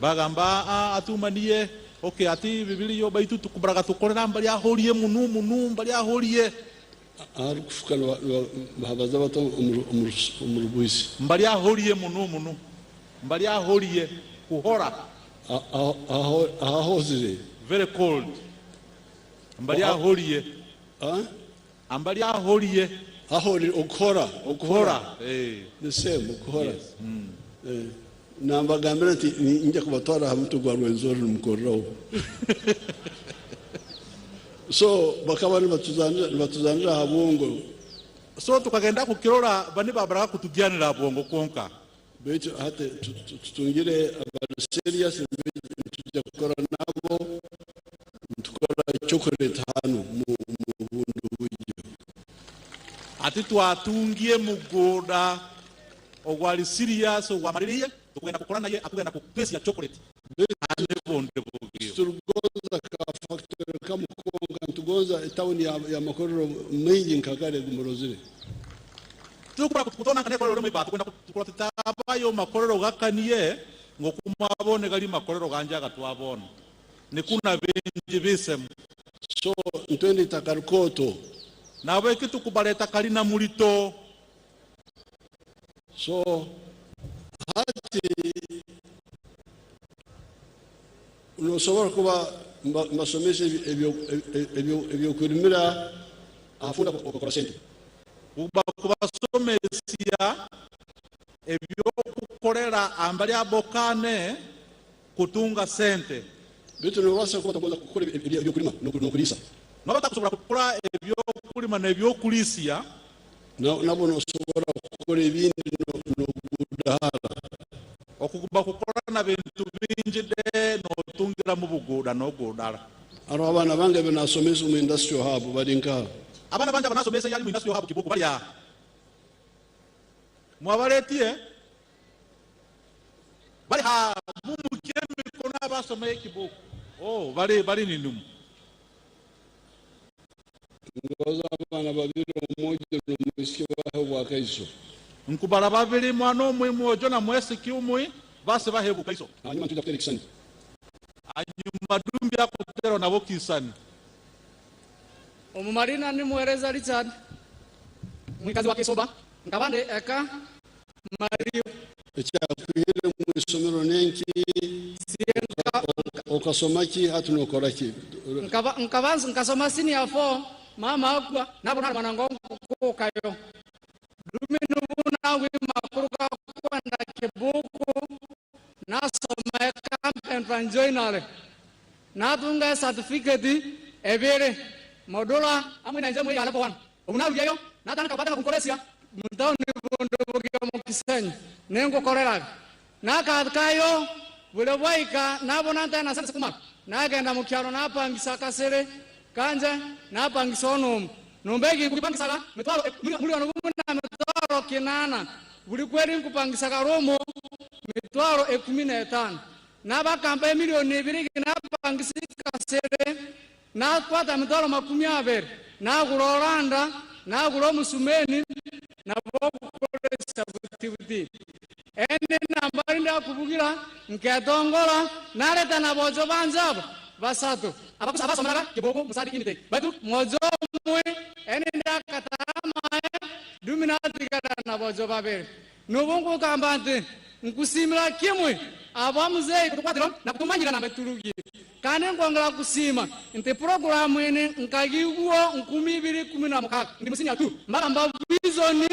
Bagamba atumaniye okay ati bibiliyo baitu tukubaraga tukorera mbali ahorie munu munu mbali ahorie. Ahari kufuka bahabaza bato omurubwisi. Mbali ahorie munu munu. Mbali ahorie kuhora. Ahahozire. Very cold. Mbali ahorie. Ambali ahorie. Ahori okuhora, okuhora. The same okuhora. Nambagambira nti nja kubatwara aha mutwe gwa Rwenzori nimukoreraho. So bakaba nibatuzanira aha bwongo. So tukagenda kukirora bani babaraga kutugyanira bwongo kwonka. Baitu hati tutungire abari serious tujja kukora nabo nitukora chocolate hanu mu bundu buryo. Ati twatungie mugoda ogwali serious ogwamaririye tukugenda kukora naye akugenda kupesia chocolate. Turugoza ka factory kamukonga ntugoza town ya makorero mingi nkakare gumurozire. Tukura kutona kane korero mwe batu kwenda tukura tutabayo makorero gakaniye ngo kumabone gali makorero ganja gatwabona. Nikuna bingi bisem. So ntwendi takarikoto. Nawe kitu kubaleta kalina mulito. So hati nosobora kuba mbasomesa ebyokurimira afunda okukora sente. Uba kubasomesia ebyokukorera ambali abokane kutunga sente. Bitu nobasa kuba tagoza kukora ebyokulima n'okulisa. Noba takusobola kukora ebyokulima n'ebyokulisia. Nabo nosobora kukora ebindi n'ogudahara. Okukuba kukora na bintu bingi de n'otungira mu buguda n'ogudala. Hariho abaana bange benasomesa omu industrial hub bari nkaha. Abaana bange abanasomesa yali mu industrial hub Kibuku bali. Mwabaletie? Bali ha mumukie mikono abasomeye Kibuku. Oh, bali ninumu. Ngoza abaana babiri omoja n'omwisiki bahe bwakaiso. Nkubala babiri mwana omwe mwojo na mwesiki umwe base bahe bwakaiso. Hanyuma tuja kutera ekisani. Hanyuma dumbi akutera nabo kisani. Omumarina ni muhereza Richard mwikazi wa Kisoba nkabande eka Mario. Ekyakwihire mu isomero nenki okasoma ki hati nokora ki? Nkabanza nkasoma senior 4 mama akwa nabo mwana ngonkukayo. Dumi nubuna wi makuru kwenda Kibuku nasoma camp and joinale. Natunga certificate ebere modula amwe na njemu ya level 1. Omunarujayo natandika kwatanga kunkoresia mutawuni bundu mu Kisenyi nengukorera. Nakakayo bule bwaika nabona ntana sasa kumara. Nagenda mu kyalo napangisa kasere kanje napangisa onomu. Numbegi kupangisaka mitwalo milioni kumi na mitwalo kinana. Buli kweri nkupangisaka romo mitwalo 15. Nabakampa milioni ibiri napangisa kasere nakwata mitwalo 20. Nagula Orlando, nagula omusumeni nabokukolesa butibuti. Ende nambari ndakubugira nketongola naleta na bojo banjabo basatu. Abakusa abasomeraga Kiboko musadi inite. Baitu mojo mwe ende ndakatama dumi natigana na bojo babiri. Nubungu kamba nti nkusimira kimwe aba muzeyi kutukwatira na kutumanyira na beturugi. Kandi nkwongera kusiima nti puroguramu eni nkagigwo 2016 ndi mu senior 2 mbagamba Vision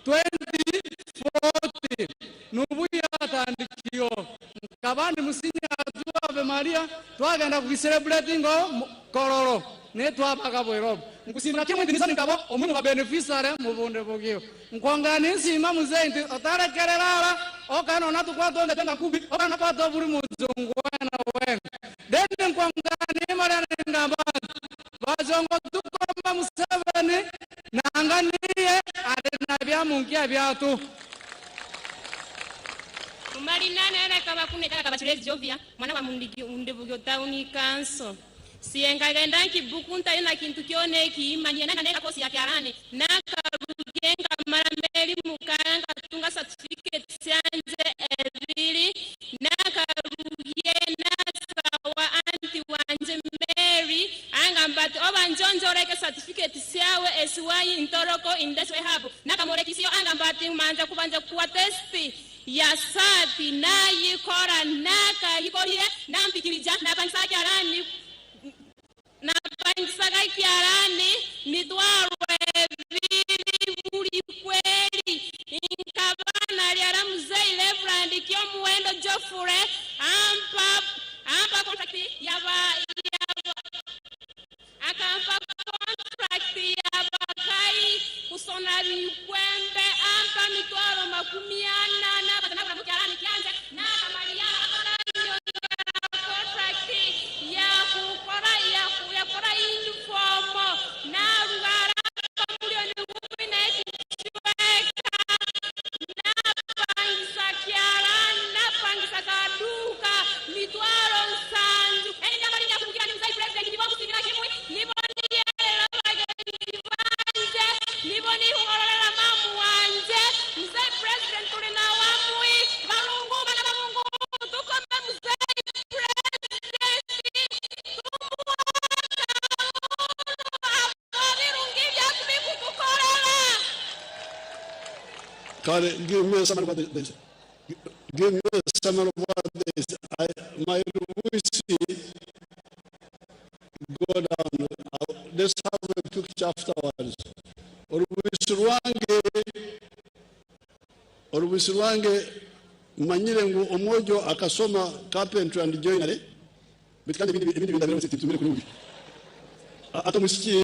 2040 nubu yatandikiyo nkaba ndi mu senior 2 Ave Maria twagenda kugi-celebratinga Kololo netwabaga bwerobo. Nkusiimira kimwe nti nisani nkabo omwe mu babeneficiary mu bunde bugio. Nkwongera ninsiima muzeyi nti otarekerera okana onatukwata onde tenga kubi okana kwata buri muzungu wena wena. Then nkwongera nimara ningamba bazongo tukoma Museveni nanga niye ali na byamunkia byatu. Umalinana era kaba kuneka kaba chilezi Jovia mwana wa Mundibugyo Town Council. Siengagenda nkibuku ntayo na kintu kyone kiimanye na neka kosi ya kyarane nakarugenga mara mbeli mukanga tunga certificate syanze ebiri nakaruye nasawa anti wanje Mary angamba ati oba njonjoreke certificate syawe esiwayi ntoroko indeswe hapo nakamorekisio angamba ati manza kubanza kuwa testi ya sati nayikora nakayikorire nampikirija napangisa kyarani napangisaga kyarani mitwaro ebiri buli kweli nkabana lyara muzei Reverend Kyomuwendo Geoffrey ampa contract yaba akampa contract yabakai kusona bikwembe ampa mitwaro 40 na kyarani kyanje nakamalia contract ya kukora ya kukora uniform narugara milioni 10 na ekichweka napangisa kyarani napangisa kaduka mitwaro 7 eni jambo linyakugira ni mzai president nibo kusimira kimwe nibo niyelera bagenzi banje nibo nihorera mamu wanje mzai president tuli na wamwi balungu bana balungu tukome mzai president tumuwaka abirungi byakubikutukorera. Kale, give me some of this. Give me some of this. My whiskey go down. Let's have a picture afterwards. Orubisi rwange manyire ngu omwojo akasoma carpentry and joinery. But kandi ibindi bintu ndabira titumire kuri ubi. Ata musiki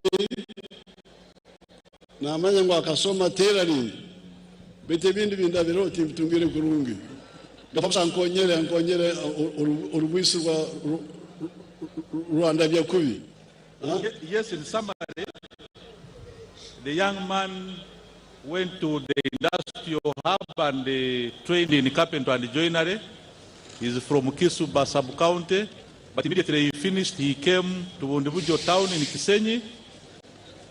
namanya ngu akasoma tailoring. Bete ibindi bindabiro timbitungire kurungi. Gapapsa nkonyere orubisi rwa Rwanda byakubi. Huh? Yes, in summary, the young man went to the industrial hub and trained in carpentry and joinery. He's from Kisuba sub-county, but immediately he finished, he came to Bundibugyo town in Kisenyi,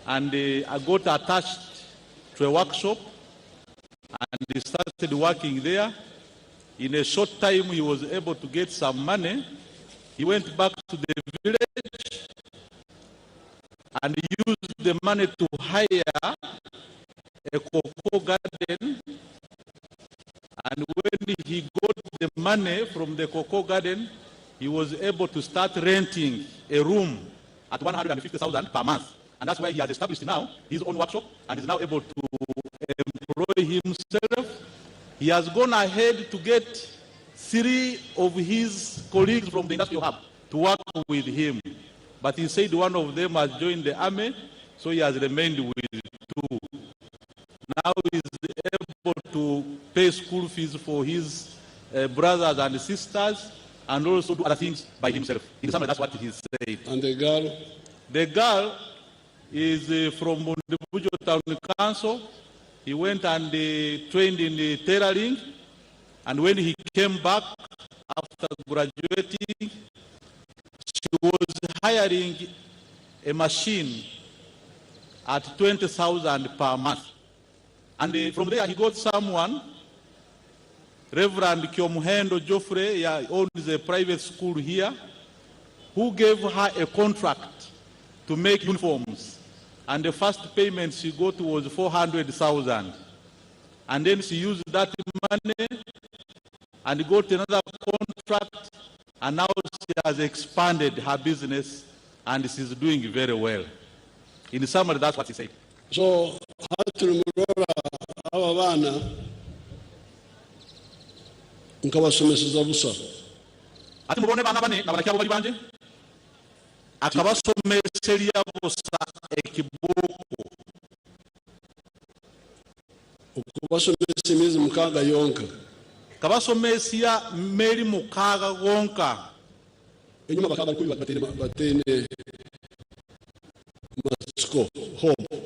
and I got attached to a workshop, and he started working there. In a short time, he was able to get some money. He went back to the village and used the money to hire a cocoa garden. And when he got the money from the cocoa garden, he was able to start renting a room at 150,000 per month. And that's why he has established now his own workshop and is now able to employ himself. He has gone ahead to get 3 of his colleagues from the industrial hub to work with him. But he said one of them has joined the army, so he has remained with 2. Now he's able to pay school fees for his brothers and sisters and also do other things by himself. In summary, that's what he said. And the girl? The girl is from Bundibugyo Town Council. He went and trained in the tailoring. And when he came back after graduating, she was hiring a machine at 20,000 per month. And from there he got someone, Reverend Kyomuhendo Geoffrey, he owns a private school here, who gave her a contract to make uniforms. And the first payment she got was 400,000. And then she used that money and got another contract And now she has expanded her business and she's doing very well. In summary, that's what he said. So hati nimurora aba baana nkabasomeseza busa. Ati mubone baana bane na banakyabo bali banje akabasomeserya busa ekibuku. Okubasomesa emyezi 6 yonka. Kabasomesya meri 6 gonka. Enyuma bakaba bari bataine matsiko, hope.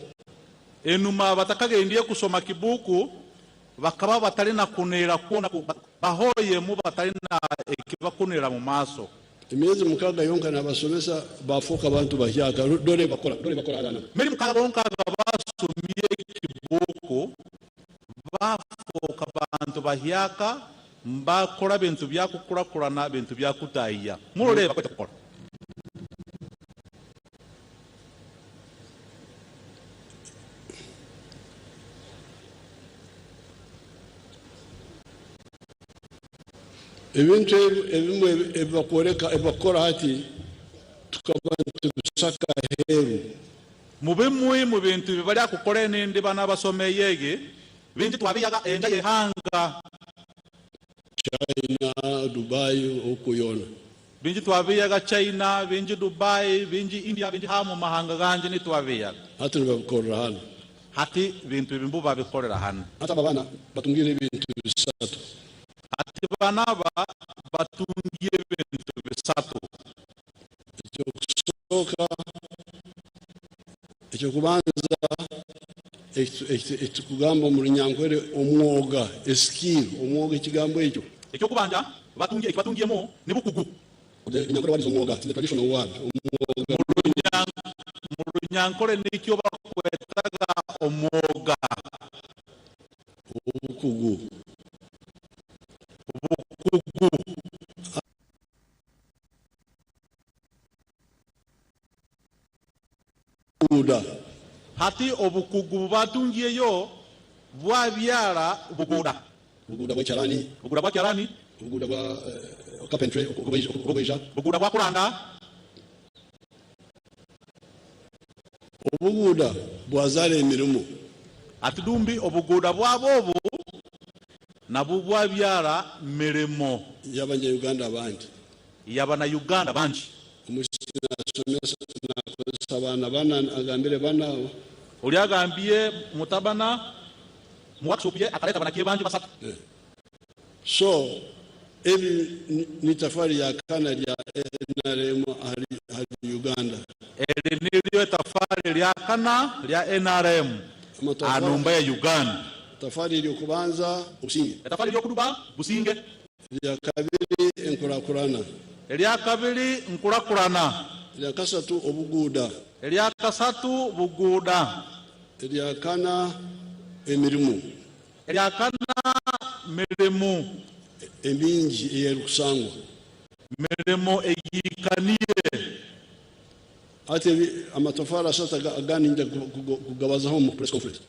Enuma batakagendie kusoma kibuku bakaba batali na kunera kuona bahoyemu batali na ekibakunera mu maaso. Emyezi 6 yonka nabasomesa bafuuka abantu bahyaka dore bakora, dore bakora abana. Meri 6 gonka basomye kibuku bafuuka bantu bahyaka mbakora bintu byakukurakurana bintu byakutayiya muroreba kweta kukora. Ebintu ebimwe ebibakoreka ebibakora hati tukaba tubisaka heru. Mubimwe mu bintu bibali akukora nindi bana basomeyege bingi twabiyaga enja yehanga China, Dubai okuyona. Bingi twabiyaga China, bingi Dubai, bingi India, bingi hamu mahanga ganje ni twabiyaga. Hati nibabikorera hano. Hati bintu ebimbu babikorera hano. Hati aba bana batungira ebintu bisatu. Ati banaba batungiye ebintu bisatu. Ekyokusooka, ekyokubanza, ekikugamba mu Runyankore omwoga, eskill, omwoga ekigambo ekyo. Ekyokubanja batungiye ekibatungiyemo ni bukugu. The Runyankore word is omwoga, it's the traditional word. Omwoga. Mu Runyankore nikyo bakwetaga omwoga. Obukugu. Obukugu. Buguda. Hati obukugu batungiyeyo bwabyara buguda. Buguda bwa kyalani. Buguda bwa kyalani. Buguda bwa carpentry, okubaija. Buguda bwa kuranga. Obuguda bwazala emirimu. Ati dumbi obuguda bwabo obu nabwo bwabyara mirimo. Y'abanya Uganda abandi. Y'abana Uganda bangi. Omuisiki nasomesa nakozesa abaana bana agambire bana. Oli agambye mutabana mu workshop ye akaleta bana bangi basatu. So ebi ni tafari ya kana lya NRM hali Uganda. Eri nilyo tafari lya kana lya NRM anumba ya Uganda. Tafari iliyokubanza Businge. Tafari iliyokuduba Businge. Lya kabiri enkurakurana. Lya kabiri nkurakurana. Lya kasatu obuguda. Lya kasatu buguda. Lya kana emirimu. Lya kana mirimu. Emingi eyerukusangwa. Mirimu eyikaniye. Ate amatafari asatu agandi nja kugabazaho mu press conference.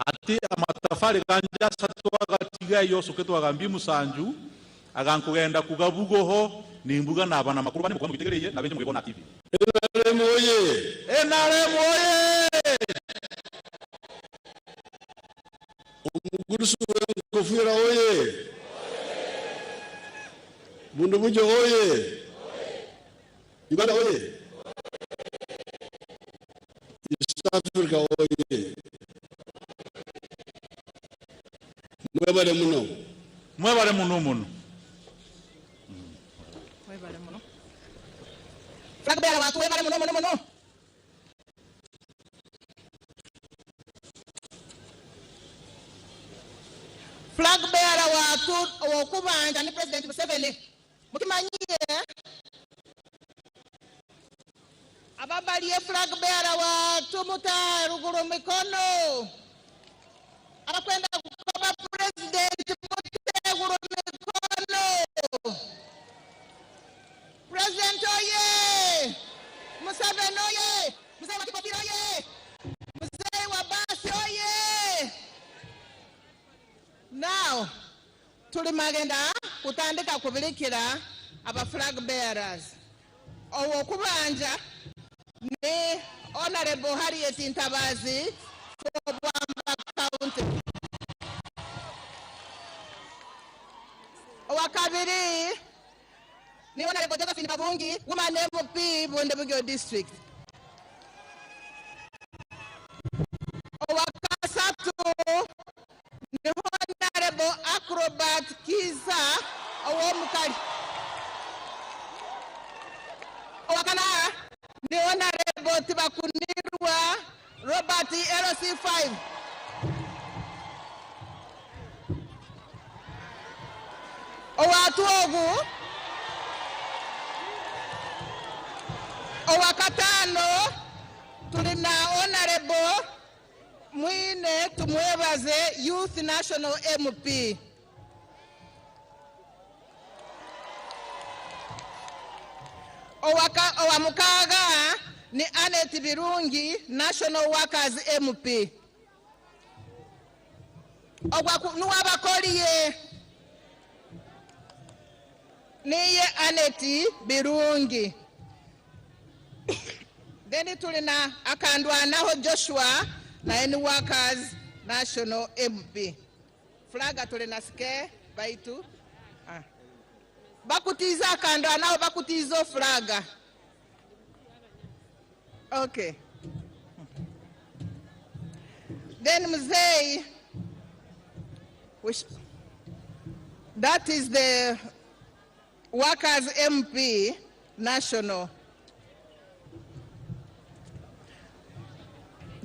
Ati amatafari ganja asatu agatigayo soke twagambye musanju agankugenda kugabugoho nimbuga nabana makuru bane mukuba mubitegereye nabenje mubibona TV. NRM oye! NRM oye! Omugurusi w'enkofira oye! Bundibugyo oye! Uganda oye! East Africa oye! Mwebale muno. Mwebale muno muno. Mwebale muno. Flag bearer watu mwebale muno muno muno. Flag bearer watu okubanja ni President Museveni. Mukimanyiye ababaliye flag bearer watu mutaruguru mikono. Abakwenda kukoba President muteguru mikono. President oye! Museveni oye! Mzee wa Kikopiro oye! Mzee wa basi oye! Now, tuli magenda kutandika kubirikira aba flag bearers. Ow'okubanja ni Honorable Harriet Ntabazi for Bwamba County. Owakabiri ni Honorable Josephine Babungi, Woman MP, Bundibugyo District. Owakasatu ni Honorable Acrobat Kiza ow'omukali. Owakana ni Honorable Tibakunirwa Robert, LC5. Owatwogu, owakatano tulina Honorable Mwine Tumwebaze, Youth National MP. Owamukaaga ni Anet Birungi, National Workers MP. Nuwabakoliye niye Anet Birungi. Then tulina Akandwanaho Joshua, naye ni Workers National MP. Flaga tulina sike baitu. Bakutiza Akandwanaho, bakutiza flaga. Okay. Then Mzee, which, that is the Workers MP National.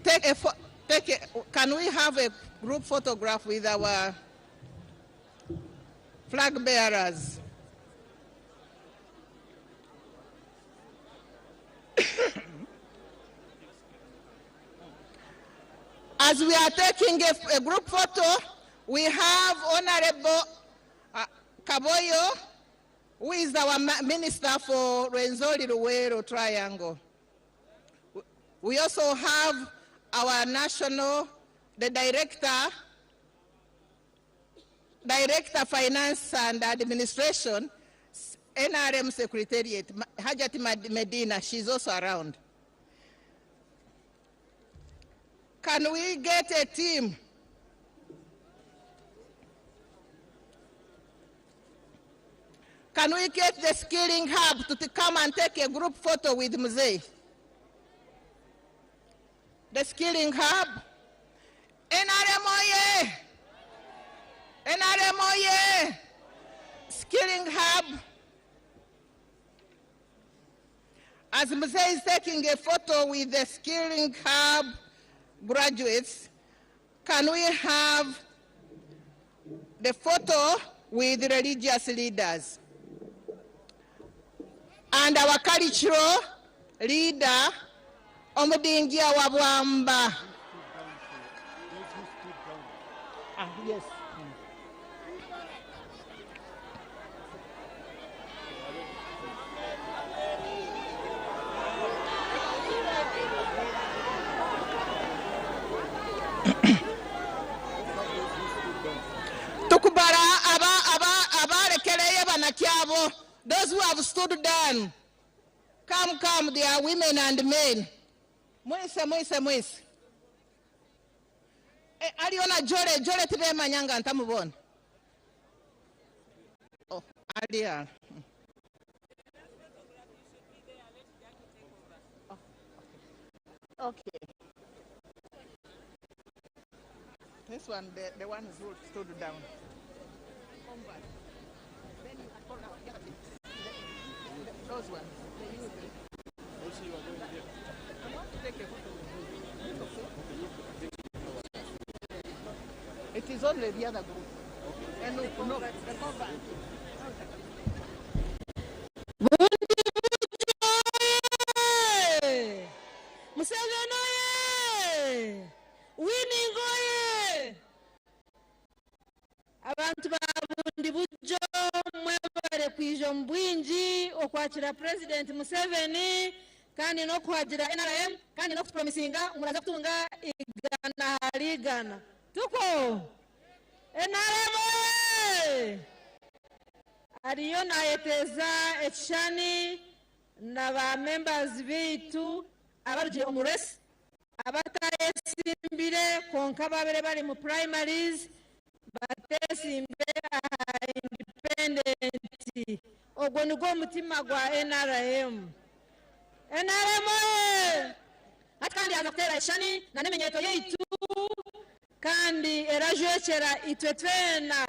Take a, take a, can we have a group photograph with our flag bearers? As we are taking a group photo, we have Honorable Kaboyo, who is our Minister for Rwenzori Luwero Triangle. We also have our national, the director, Director Finance and Administration, NRM Secretariat, Hajati Medina, she's also around. Can we get a team? Can we get the Skilling Hub to come and take a group photo with Mzee? The Skilling Hub. NRM oye! NRM oye! Skilling Hub. As Mzee is taking a photo with the Skilling Hub graduates, can we have the photo with religious leaders? And our cultural leader, Omudingia Wabwamba. Yes. Tukubara abarekereye banakyabo, those who have stood down, come, come, they are women and men. Mwise, mwise, mwise. Aliona jole, jole tibe manyanga ntamubona. Oh, alia. Oh, okay. This one, the one who stood down. Those ones. I want to take a photo with you. It is only the other group. And no, no, the cover. Museveni oye! Winning oye! Abantu ba Bundibugyo mwebale kwija omu bwingi okwakira President Museveni kandi n'okuhagira NRM kandi n'okutupromisinga muraza kutunga igana ahari igana. Tuko NRM oye! Ariyo nayeteeza ekishushani na ba members baitu abarugire omu race abatayesimbire kwonka babire bari mu primaries batesimbe aha independent. Ogwo nigwo mutima gwa NRM. NRM oye! Hati kandi yaaza kuteera ekishushani na n'eminyeeto yaitu kandi erajwekyera itwe twena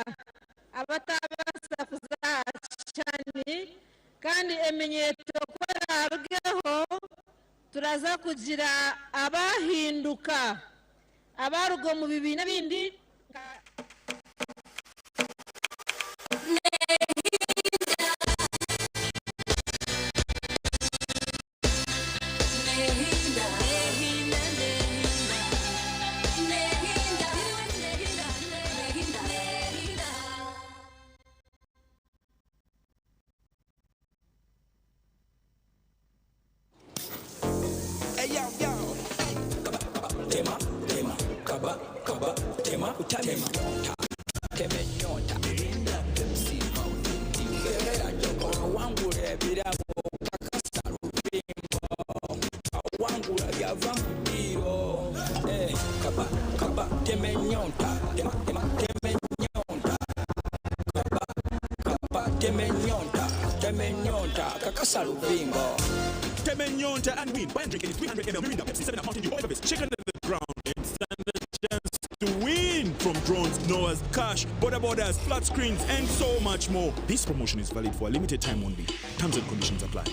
abatabaasa kuza aha kishushani kandi eminyeeto ku eraarugeho turaza kugira abahinduka abaruga omu bibiina ebindi nka. Temenyonta and win. Buy and drink any 300 ml Mirinda, Pepsi, 7 Up, Mountain Dew, or Everest. Chicken at the ground and stand a chance to win from drones, Noahs, cash, border borders, flat screens, and so much more. This promotion is valid for a limited time only. Terms and conditions apply.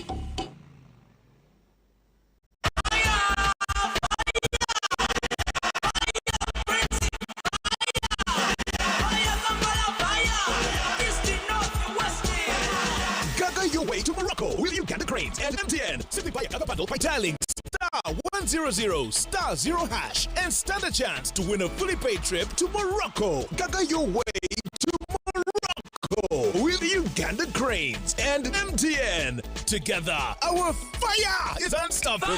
Gaga your way to Morocco with Uganda Cranes and MTN. Simply buy another bundle by dialing star 100 star 0 hash and stand a chance to win a fully paid trip to Morocco. Gaga your way to Morocco with Uganda Cranes and MTN. Together, our fire is unstoppable.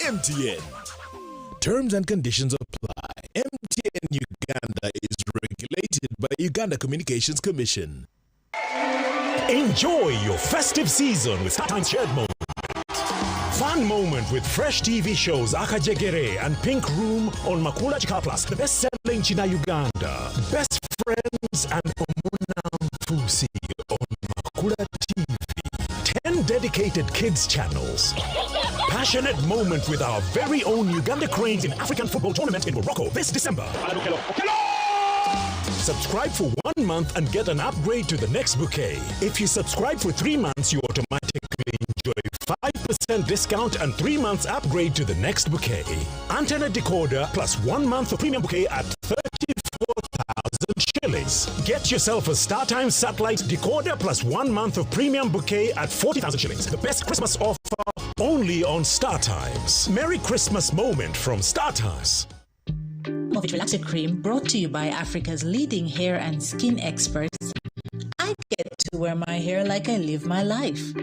MTN. Terms and conditions apply. MTN Uganda is regulated by Uganda Communications Commission. Enjoy your festive season with StarTimes Shared Moment. Fun moment with fresh TV shows Akajegere and Pink Room on Makula Chika Plus, the best-selling China Uganda. Best Friends and Omunanfusi on Makula TV. 10 dedicated kids channels. Passionate moment with our very own Uganda Cranes in African Football Tournament in Morocco this December. Subscribe for 1 month and get an upgrade to the next bouquet. If you subscribe for 3 months, you automatically enjoy 5% discount and 3 months upgrade to the next bouquet. Antenna decoder plus 1 month of premium bouquet at 34,000 shillings. Get yourself a StarTimes satellite decoder plus 1 month of premium bouquet at 40,000 shillings. The best Christmas offer only on StarTimes. Merry Christmas moment from StarTimes. Movit Relaxer Cream, brought to you by Africa's leading hair and skin experts. I get to wear my hair like I live my life.